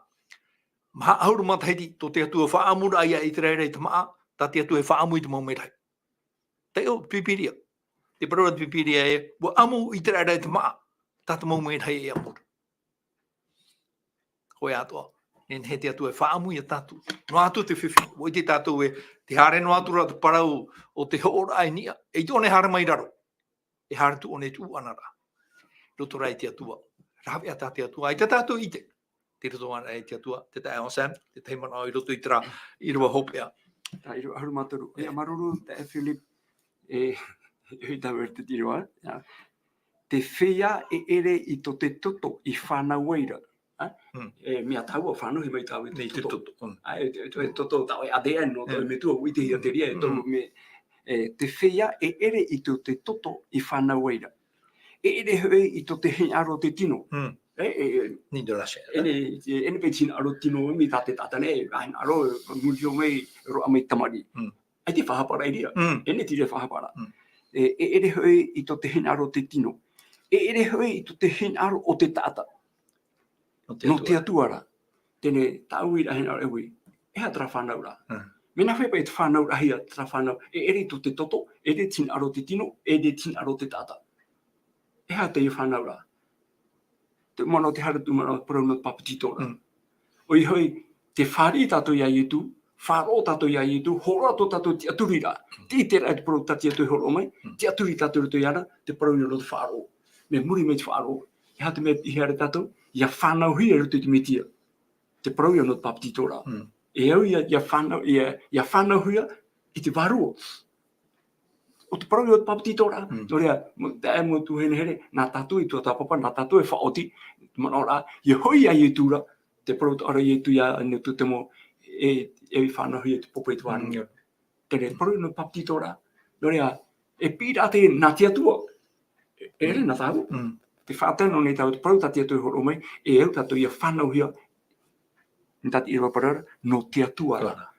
maha ʻahuru matahiti, tō te Atua faʻaʻamuraʻa ia ʻĪteraʻera i te māʻa, tā te Atua e faʻaʻamu i te mau merahi. Taiʻo, Pīpīria. Te parau ra te Pīpīria ē, ʻua ʻamu ʻĪteraʻera i te māʻa, tā te mau merahi e ʻamu ra. Hōʻē atoʻa, nehenehe te Atua e faʻaʻamu ia tātou. Noa atu te fifi, ʻua ʻite tātou ē, tē haere noa atu ra te parau o te hoʻoraʻa i niʻa, eʻita ʻōna e haere mai i raro. E haere atu ʻōna i te tuʻuʻanaraʻa. Roto rā i te Atua. Rāveʻa tā te Atua. ʻAita tātou e ʻite. Tei roto anaʻe i te Atua, te taeaʻe Sam, te tahi manaʻo i roto i terā ʻīrava hopeʻa. Terā ʻīrava ʻahuru mā toru. E, ʻia māuruuru, taeaʻe Philip, e, i tā vau te ʻīrava, ʻia. Te feiā e ʻere i tō te toto i fānau ai ra. Ā? Hmm. E, mea tāua fānauhia mai tāua i te toto. Nei te toto, mm. Ā, e, e, e toto tā ʻoe A D N, nō tō ʻoe metua, ʻua ʻitehia te reira, e tō, mm, me, e, te feiā e ʻere i tō te toto i fānau ai ra. E ʻere hoʻi i tō te hinaʻaro o te tino. Mm. E, e, e, Ni de la chair, e, e, e, e, paʻi te hinaʻaro tino, mai tā te taʻata nei, ā, hinaʻaro, muri iho mai, roaʻa mai tamariʻi. Mm. ʻAita e faʻahapa ra i reira. Mm. E nei te reira faʻahapa ra. Mm. E, e ʻere hoʻi i tō te hinaʻaro o te tino. E ʻere hoʻi i tō te hinaʻaro o te taʻata. Nō te Atua. Nō te Atua ra. Teie tāʻu uiraʻa hinaʻaro e ui. E aha terā fānauraʻa? Mm. Mea nāfea paʻi te fānauraʻahia, terā fānau. E ʻere i tō te toto, e ʻere i te hinaʻaro o te tino, e ʻere i te hinaʻaro o te taʻata. E aha teie fānauraʻa? Te manaʻo, te haere atu manaʻo, parau nō te papetitoraʻa. Mm. ʻOia hoʻi, tē fāriʻi tātou iā Ietu, faʻaroʻo tātou iā Ietu, hōroʻa tō tātou tiʻaturiraʻa. Mm. Te ʻiteraʻa i te parau tā te Atua e hōroʻa mai, Mm. tiʻaturi tātou i roto iāna, te parau nō te faʻaroʻo. Mea muri mai te faʻaroʻo. E aha te mea i haere tātou? ʻIa fānauhia i roto i te Mesia. Te parau ia nō te papetitoraʻa. Mm. E au ʻia, ʻia fānau, ʻia, ʻia fānauhia i te Vārua. ʻO te parau ia o te papetitoraʻa. Mm. Nō reira, mo-, taeaʻe, mau tuahine here, nā tātou e tuatāpapa, nā tātou e faʻaoti, te manaʻo ra, ʻia hoʻi iā Ietu ra, te parau atoʻa ra Ietu iā Nikotemo, e, e fānauhia i te papa i te Vārua. Mm, ʻio. Terā te parau nō te papetitoraʻa. Nō reira, e piʻiraʻa teie nā te Atua. E, e ʻere nā tāua. Mm. Te faʻatae noa nei tāua te parau tā te Atua e hōroʻa mai, e au tātou ʻia fānauhia, nā te ʻīrava parau ra, nō te Atua ra. Atua ra.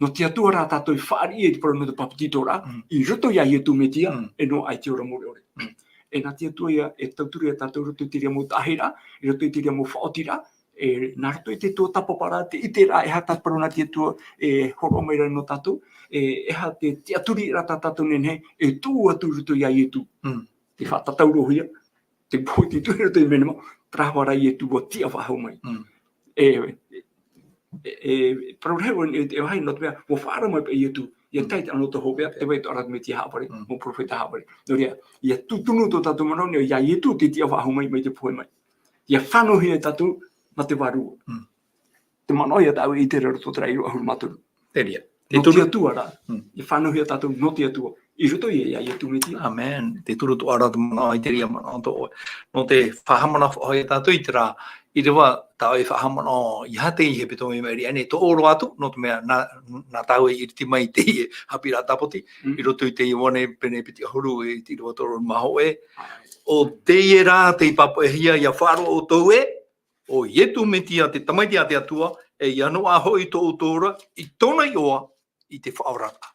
Nō te Atua ra tātou i fāriʻi i te parau nō te papetitoraʻa, Mm. i roto iā Ietu Metia, Mm. e noaʻa i te ora mure ʻore. Mm. E nā te Atua ïa, e tauturu iā tātou i roto i te reira mau taʻahiraʻa, i roto i te reira mau faʻaotiraʻa, e nā roto i te tuatāpaparaʻa, te ʻiteraʻa, e aha te parau nā te Atua e hōroʻa mai ra nō tātou, e, e aha te, te tiʻaturiraʻa tā tātou e nehenehe, e tuʻu atu i roto iā Ietu. Mm. Te faʻatātaurohia, te pō te tuʻu i roto i te menema, terā hoʻi ra Ietu ʻua tiʻa faʻahou mai. Mm. E, e, e, e, parau rahi, e, e, e vāhi nō te mea, ʻua faʻaara mai paʻi Ietu, ʻia Mm. tae i te anotau hopeʻa, te vai atoʻa ra te Metia haʻavare, Mm. mau perofeta haʻavare. Nō reira, ʻia tūtunu tō tātou manaʻo nei, iā Ietu te tiʻa faʻahou mai, mai te pohe mai. ʻIa fānauhia tātou, mā te Vārua. Mm. Te manaʻo ia tāʻu e ʻite ra i roto i terā ʻīrava ʻahuru mā toru. Te reira. Te Nō te toru. Atua ra, Mm. e fānauhia tātou nō te Atua. I roto ia, iā Ietu Metia. Amen. Te toru atoʻa ra te manaʻo i te reira manaʻo atoʻa. Nō te faʻahaʻamanaʻo faʻahou ia tātou i terā ʻīrava tā ʻoe e faʻahaʻamanaʻo, ʻeiaha teie hepetoma i maʻiri aʻe nei, tō ʻō roa atu, nō te mea nā, nā tāua i ʻiriti mai i teie haʻapiʻiraʻa tāpati, Mm. i roto i te Ioane pene piti ʻahuru e te ʻīrava toru mā hōʻē. ʻAe. ʻO teie rā tei pāpaʻihia, ʻia faʻaroʻo ʻoutou ē, ʻo Ietu Metia te Tamaiti a te Atua, e ʻia noaʻa hoʻi tō ʻoutou ora i tōna iʻoa i te faʻaoraraʻa.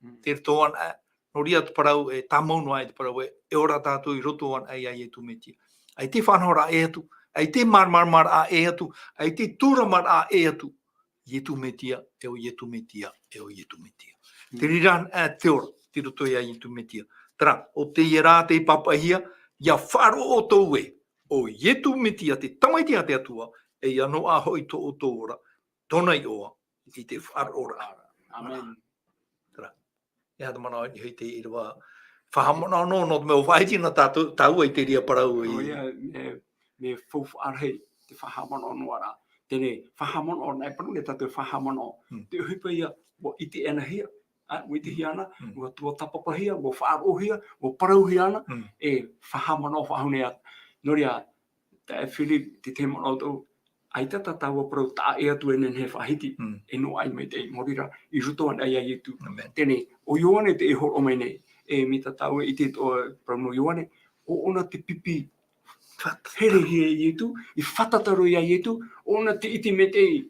Mm. Te roto anaʻe, nō reira te parau, e tāmau noa ai te parau ē, e ora tātou i roto anaʻe iā Ietu Metia. ʻAita e faʻanahoraʻa ʻē atu, ʻaita e māramaramaraʻa ʻē atu, ʻaita e tūramaraʻa ʻē atu. Ietu Metia, e ʻo Ietu Metia, e ʻo Ietu Metia. Mm. Te reira anaʻe te ora, tei roto iā Ietu Metia. Terā, ʻo teie rā tei pāpaʻihia, ʻia faʻaroʻo ʻoutou ē, ʻo Ietu Metia te Tamaiti a te Atua, e ʻia noaʻa hoʻi tō ʻoutou ora, tōna iʻoa, i te faʻaroʻoraʻa. Amen. Terā. E aha te manaʻo i niʻa i te ʻīrava faʻahaʻamanaʻo noa, nō te mea ʻua faʻahiti na tātou, tāua i te reira parau i ʻOia, mea, mea faufaʻa rahi te faʻahaʻamanaʻo noa ra. Teie nei, faʻahaʻamanaʻo, nā e parau nei tātou e faʻahaʻamanaʻo. Mm. Te ʻohipa ia, ʻua ʻite ʻana hia, ʻa, ʻua ʻitehia ʻana, Mm. ʻua tuatāpapahia, ʻua faʻaroʻohia, ʻua parauhia ʻana, Mm. e faʻahaʻamanaʻo faʻahou nei ā. Nō reira, taeaʻe Philip, te tahi manaʻo tōʻu, ʻaita tā tāua parau taʻa ʻē atu e nehenehe e faʻahiti, Mm. e noaʻa mai te, maori rā, i roto anaʻe ia Ietu. Amen. Teie nei, ʻo Ioane tē hōroʻa mai nei, e, mai tā tāua e ʻite atoʻa parau nō Ioane, ʻo ʻōna te pipi, Fātata. Herehia Ietu, i fātata roa ia Ietu, ʻōna te ʻite maitaʻi,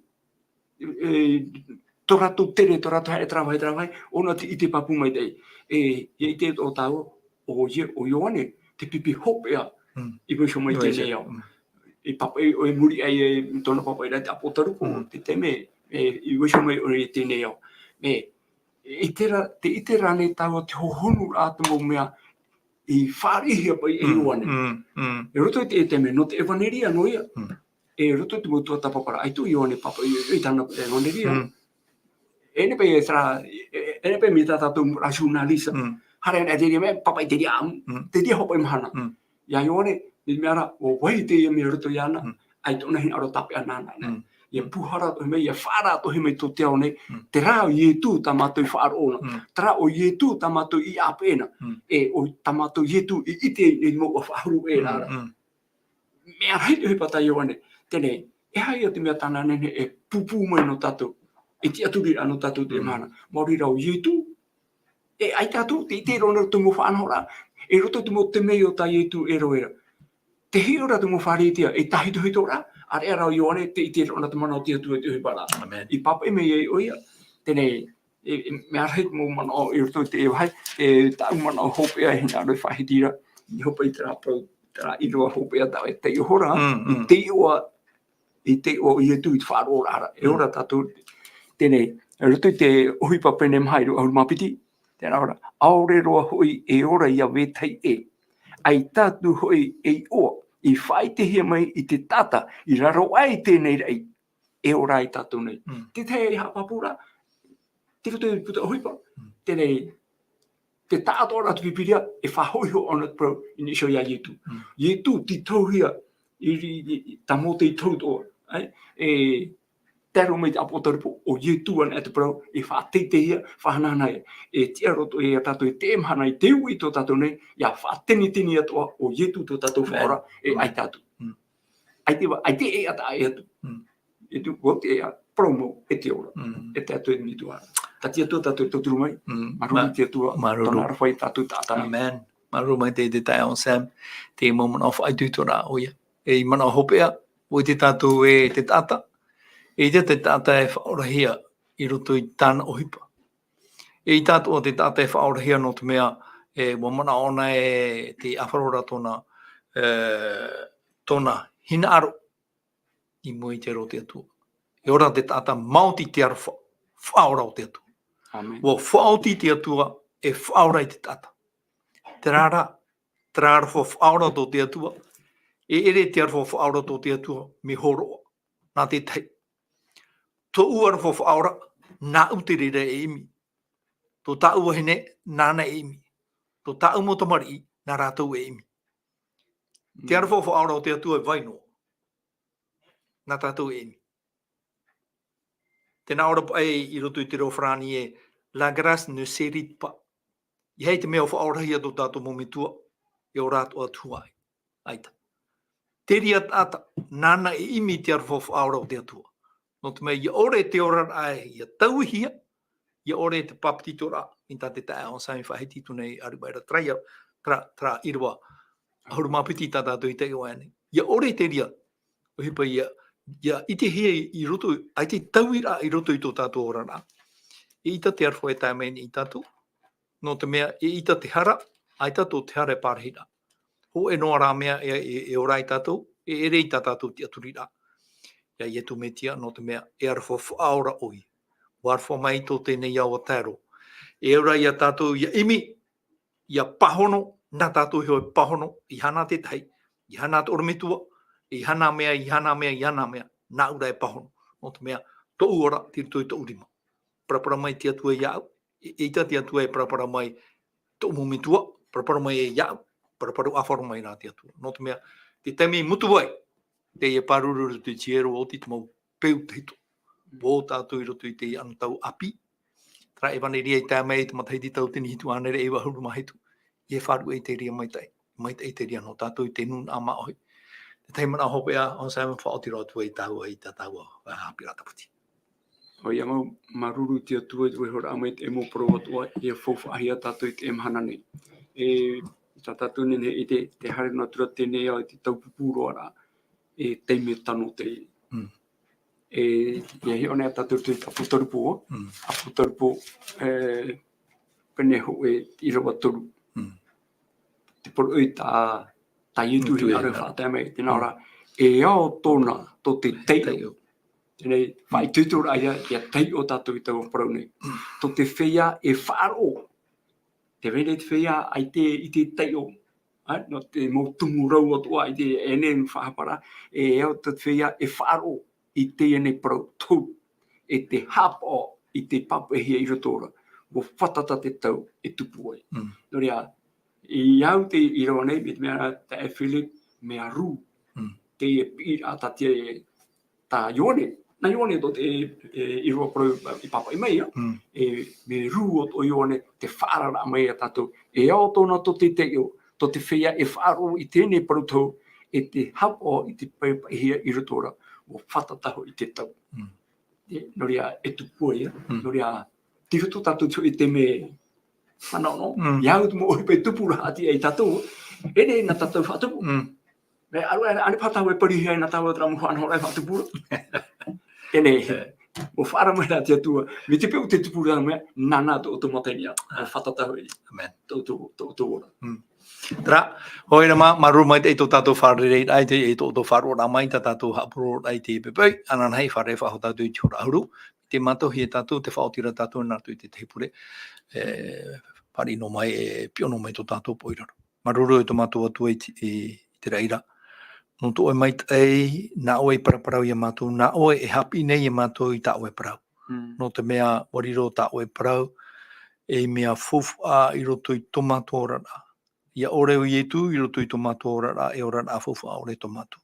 e, tō rātou tere, tō rātou haere terā vāhi, terā vāhi, ʻōna te ʻite pāpū maitaʻi. E, ʻia ʻite atoʻa tāua, ʻo Ie-, ʻo Ioane, te pipi hopeʻa, Mm. i vaiiho mai Vaiiho. teie nei ao. Mm. I pāpaʻi ʻoe i muri aʻe i tōna pāpaʻiraʻa te ʻāpōsetolo Paula, Mm. te taime, e, i vaiiho mai ʻoe i teie nei ao. E, i terā, tē ʻite ra ānei tāua te hohonu rā te mau mea i fāriʻihia paʻi e Mm, Ioane. mm, mm. I roto i te, te mea, nō te ʻevaneria noa ia. Mm. I roto i te mau tuatāpaparaʻa, ʻaita ʻo Ioane pāpaʻi i, i tāna ʻevaneria. Mm. E nehenehe paʻi e terā, e, e nehenehe paʻi mai tā tātou mau journaliste. Mm. Haere anaʻe te reira mea, pāpaʻi te reira, Mm. te reira hopeʻa mahana. Mm. Ia Ioane, i te mea ra, ʻo vai teie mea i roto iāna, Mm. ʻaita ʻōna hinaʻaro tāpeʻa nāna, nā. Mm. ʻIa pūhara atoʻa mai, ʻia faʻaara atoʻa mai tō te ao nei, Mm. terā ʻo Ietu tā mātou i faʻaroʻo na. Mm. Terā ʻo Ietu tā mātou i ʻāpeʻe na. Mm. E ʻo tā mātou Ietu i ʻite i te mau ʻua faʻahuru e Mm, rā. mm. Mea rahi te ʻohipa tā Ioane. Teie nei, e aha ia te mea tāna nehenehe e pūpū mai nō tātou, e tiʻaturi ra nō tātou te Mm. mahana. Maori rā ʻo Ietu, e ʻaita atu, tē ʻite ra ʻōna i roto i te mau faʻanahoraʻa, i roto i te mau temeio tā Ietu e rave ra. Tē hiʻo ra te mau Pharisea, e tāhitohito ra, ʻāreʻa rā ʻo Ioane, tē ʻite ra ʻōna te mana o te Atua i te ʻohipa ra. Amen. I pāpaʻi mai ai ʻoia, teie nei, e, e, mea rahi te mau manaʻo i roto i te vāhi, e, tāʻu manaʻo hopeʻa e hinaʻaro e faʻahiti ra, i hopeʻa i terā parau, terā ʻīrava hopeʻa tā e taiʻo ra, Mm, mm. i taiʻo, i taiʻo Ietu i te faʻaroʻoraʻa ra. E Mm. ora tātou, teie nei, i roto i te ʻohipa pene maha ʻīrava ʻahuru mā piti, terā ora, ʻaore roa hoʻi e ora ia vetahi ʻē. ʻAita atu hoʻi e iʻoa, i faʻaʻitehia mai i te taʻata, i raro aʻe i teie nei raʻi, e ora ai tātou nei. Mm. Te tahi haʻapāpūraʻa, tei roto i te puta ʻohipa, Mm. teie nei, te taʻatoʻaraʻa o te Pīpīria, e faʻahoʻihia ʻōna te parau, i niʻa iho ia Ietu. Mm. Ietu, tītauhia, i, i, i, i tā Mōte i tohu atoʻa, ʻae? E, tae roa mai te ʻāpōsetolo Paula, ʻo Ietu anaʻe te parau, e faʻateiteihia, faʻahanahanahia, e tiʻa roa atoʻa ia tātou i teie mahana i te uʻi tō tātou nei, ʻia faʻateniteni atoʻa, ʻo Ietu tō tātou Amen. Faʻaora, e Mm. ʻaita atu. Mm. ʻAita e va-, ʻaita e ʻata ʻē atu. Mm. E tū, ʻua ʻite ʻē ā, parau mau, e te ora. Mm. E te Atua i te metua ra. Tā te Atua tātou e tauturu mai. Mm. Māuruuru Ma-, te Atua, māuruuru. Tōna aroha ia tātou taʻata nei. Amen. Māuruuru maitaʻi te taeaʻe Sam, te mau manaʻo faʻaitoitoraʻa ʻoia. E manaʻo hopeʻa, ʻua ʻite tātou ē te taʻata, e ʻite te taʻata e faʻaorahia i roto i tāna ʻohipa. E ʻite atoʻa te taʻata e faʻaorahia nō te mea, e, ʻua manaʻo ʻōna ē te ʻafaroraʻa tōna, e, tōna hinaʻaro i mua i te aro o te Atua. E ora te taʻata maoti te aroha, faʻaora o te Atua. Amen. ʻUa faʻaoti te Atua e faʻaora i te taʻata. Terā rā, terā aroha faʻaora tō te Atua, e ʻere te aroha faʻaora tō te Atua, mea hōroʻa, nā te tahi. Tōʻu aroha faʻaora, nāʻu te reira e ʻimi. Tō tāʻu vahine, nāna e ʻimi. Tō tāʻu mau tamariʻi, nā rātou e ʻimi. Te Mm. aroha faʻaora o te Atua e vai noa. Nā tātou e ʻimi. Tē nā ʻō ra paʻi i roto i te reo farāni ē, la grâce ne s'hérite pas. ʻEiaha te mea ʻua faʻaorahia tō tātou mau metua, e ora atoʻa atu ai. ʻAita. Te reira taʻata, nāna e ʻimi te aroha faʻaora o te Atua. Nō te mea, ʻia ʻore te oraraʻa ē, ʻia tauihia, ʻia ʻore te pāpetitoraʻa, i tā te taeaʻe Sam i faʻahiti atu nei, ʻāreʻa mai ra terā, terā, terā ʻīrava ʻahuru mā piti tā tātou i taiʻo aʻe nei. ʻIa ʻore te reira, ʻohipa ïa, ʻia ʻitehia i, i roto, ʻaita te tauiraʻa i roto i tō tātou oraraʻa. Eʻita te aroha e tae mai nei ia tātou, nō te mea, eʻita te hara, ʻaita tō te hara e pārahi ra. Hōʻē noa rā mea e, e, e ora ai tātou, e ʻere i tā tātou tiʻaturiraʻa. Ia Iesu Mesia, nō te mea, e aroha faʻaora ʻoia. ʻUa aroha mai tō teie nei ao ʻa tae roa. E ora ia tātou ʻia ʻimi, ʻia pāhono, nā tātou iho e pāhono, ʻeiaha nā te tahi, ʻeiaha nā te ʻorometua, ʻeiaha nā mea, ʻeiaha nā mea, ʻeiaha nā mea, nāʻu rā e pāhono. Nō te mea, tōʻu ora, tei roto i tōʻu rima. Parapara mai te Atua iāʻu, e, eʻita te Atua e parapara mai tōʻu mau metua, parapara mai e iāʻu, parapara ʻāfaro mai rā te Atua. Nō te mea, te taime i mutu ai, teie pāruru i roto i te hiero ʻo te mau peu tahito. Vau tātou i roto i te anotau ʻāpī. Terā ʻevaneria i tae mai i te matahiti tauatini hitu hānere e iva ʻahuru mā hitu. E faʻaruʻe i te reira maitaʻi. Maitaʻi i te reira nō tātou i te nūnaʻa māʻohi. Te tahi manaʻo hopeʻa, ʻo Simon, faʻaoti roa atu ai tāua i tā tāua, ā, haʻapiʻiraʻa tāpati. ʻOia mau, māuruuru i te Atua i te vaihoraʻa mai i te mau parau atoʻa, e faufaʻahia tātou i te mahana nei. E, tā tātou nei, e te, te haere noa atu ra teie nei ao i te taupupū roa ra, e taime tano te Mm. E, e hiʻo nei tātou i te Apotarupo, Mm. Apotarupo, e, pene hōʻē ʻīrava toru. Mm. Te poroʻi tā, tā Ietu Mm, hinaʻaro e faʻatae mai, tēnā Mm. ora, e ao tōna tō te taiʻo. Taiʻo. Teie nei, Mm. faʻaitoitoraʻa ia, ia taiʻo tātou i taua parau nei. Mm. Tō te feiā e faʻaroʻo. Tē vai ra te feiā ʻaita i te taiʻo. Ā, nō te mau tumu rau atoʻa i te, e nei faʻahapa ra, e ao te feiā e faʻaroʻo i teie nei parau tohu, e te haʻapaʻo i te pāpaʻihia i roto ra, ʻua fātata te tau e tupu ai. Mm. Nō reira, i au te ʻīrava nei, mai te mea ra, taeaʻe Philip, mea rū, Mm. teie piʻiraʻa tā te, tā Ioane, nā Ioane tō te, e, ʻīrava parau i pāpaʻi mai, ā. Mm. E, mea rū atoʻa Ioane, tē faʻaararaʻa mai ia tātou, e ao tōna tō te taiʻo, tō te feiā e faʻaroʻo i teie nei parau tohu, e te haʻapaʻo i te pāpaʻihia i roto ra, ʻua fātata hoʻi te tau. Mm. E, nō reira e tupu ai, ā. Mm. Nō reira, tei roto tātou i te mea manaʻo, Mm. i au te mau ʻohipa e tupu ra atu ia tātou, e nei nā tātou faʻatupu. Mm. Mea, ʻaore, ʻaore, ʻaore paha tāua e parihia nā tāua terā mau faʻanahoraʻa e faʻatupu ra. E nei, E. ʻua faʻaara mai ra te Atua, mai te peu tē tupu ra mea, nāna tō ʻoutou mataniʻa, ʻua fātata hoʻi. Amen. Tō ʻoutou, tō ʻoutou ora. Mm. Terā, ʻoia mā, māuruuru maitaʻi tō tātou fārereiraʻa i te, i tō ʻoutou faʻaroʻoraʻa mai, tā tātou haʻapurororaʻa i te poʻipoʻi, ānānahi, fārerei faʻahou tātou i te hora ʻahuru, tē mātauhia tātou, tē faʻaoti ra tātou, nā roto i te tahi pure, e, fāriʻi noa mai, e, piʻo noa mai tō tātou poʻiraro. Māuruuru e tō mātou Atua i te, i te reira. Nō tō ʻoe maitaʻi, nā ʻoe i paraparau ia mātou, nā ʻoe e haʻapiʻi nei ia mātou i tā ʻoe parau. Mm. Nō te mea, ʻua riro tā ʻoe parau, ei mea faufaʻa i roto i tō mātou oraraʻa. ʻIa ʻore ʻo Ietu i roto i tō mātou oraraʻa, e oraraʻa faufaʻa ʻore tō mātou.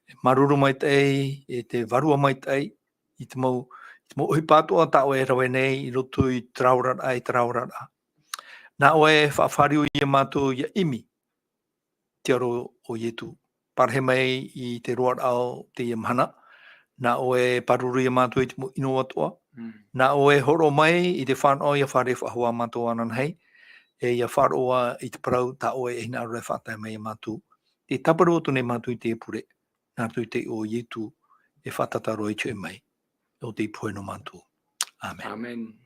E māuruuru maitaʻi, e te Vārua Maitaʻi, i te mau, i te mau ʻohipa atoʻa tā ʻoe e rave nei i roto i terā oraraʻa, i terā oraraʻa. Nā ʻoe e faʻafāriu ia mātou ʻia ʻimi te aro o Ietu. Parahi mai i te roaraʻa o teie mahana. Nā ʻoe e pāruru ia mātou i te mau ʻino atoʻa. Mm. Nā ʻoe e hōroʻa mai i te fānaʻo ʻia fārerei faʻahou ā mātou ānānahi, e ʻia faʻaroʻo i te parau tā ʻoe e hinaʻaro ra e faʻatae mai ia mātou. Tē tāparu atu nei mātou i teie pure, nā roto i te iʻoa o Ietu, e fātata roa i te hoʻi mai, ʻo tei pohe nō mātou. Amen. Amen.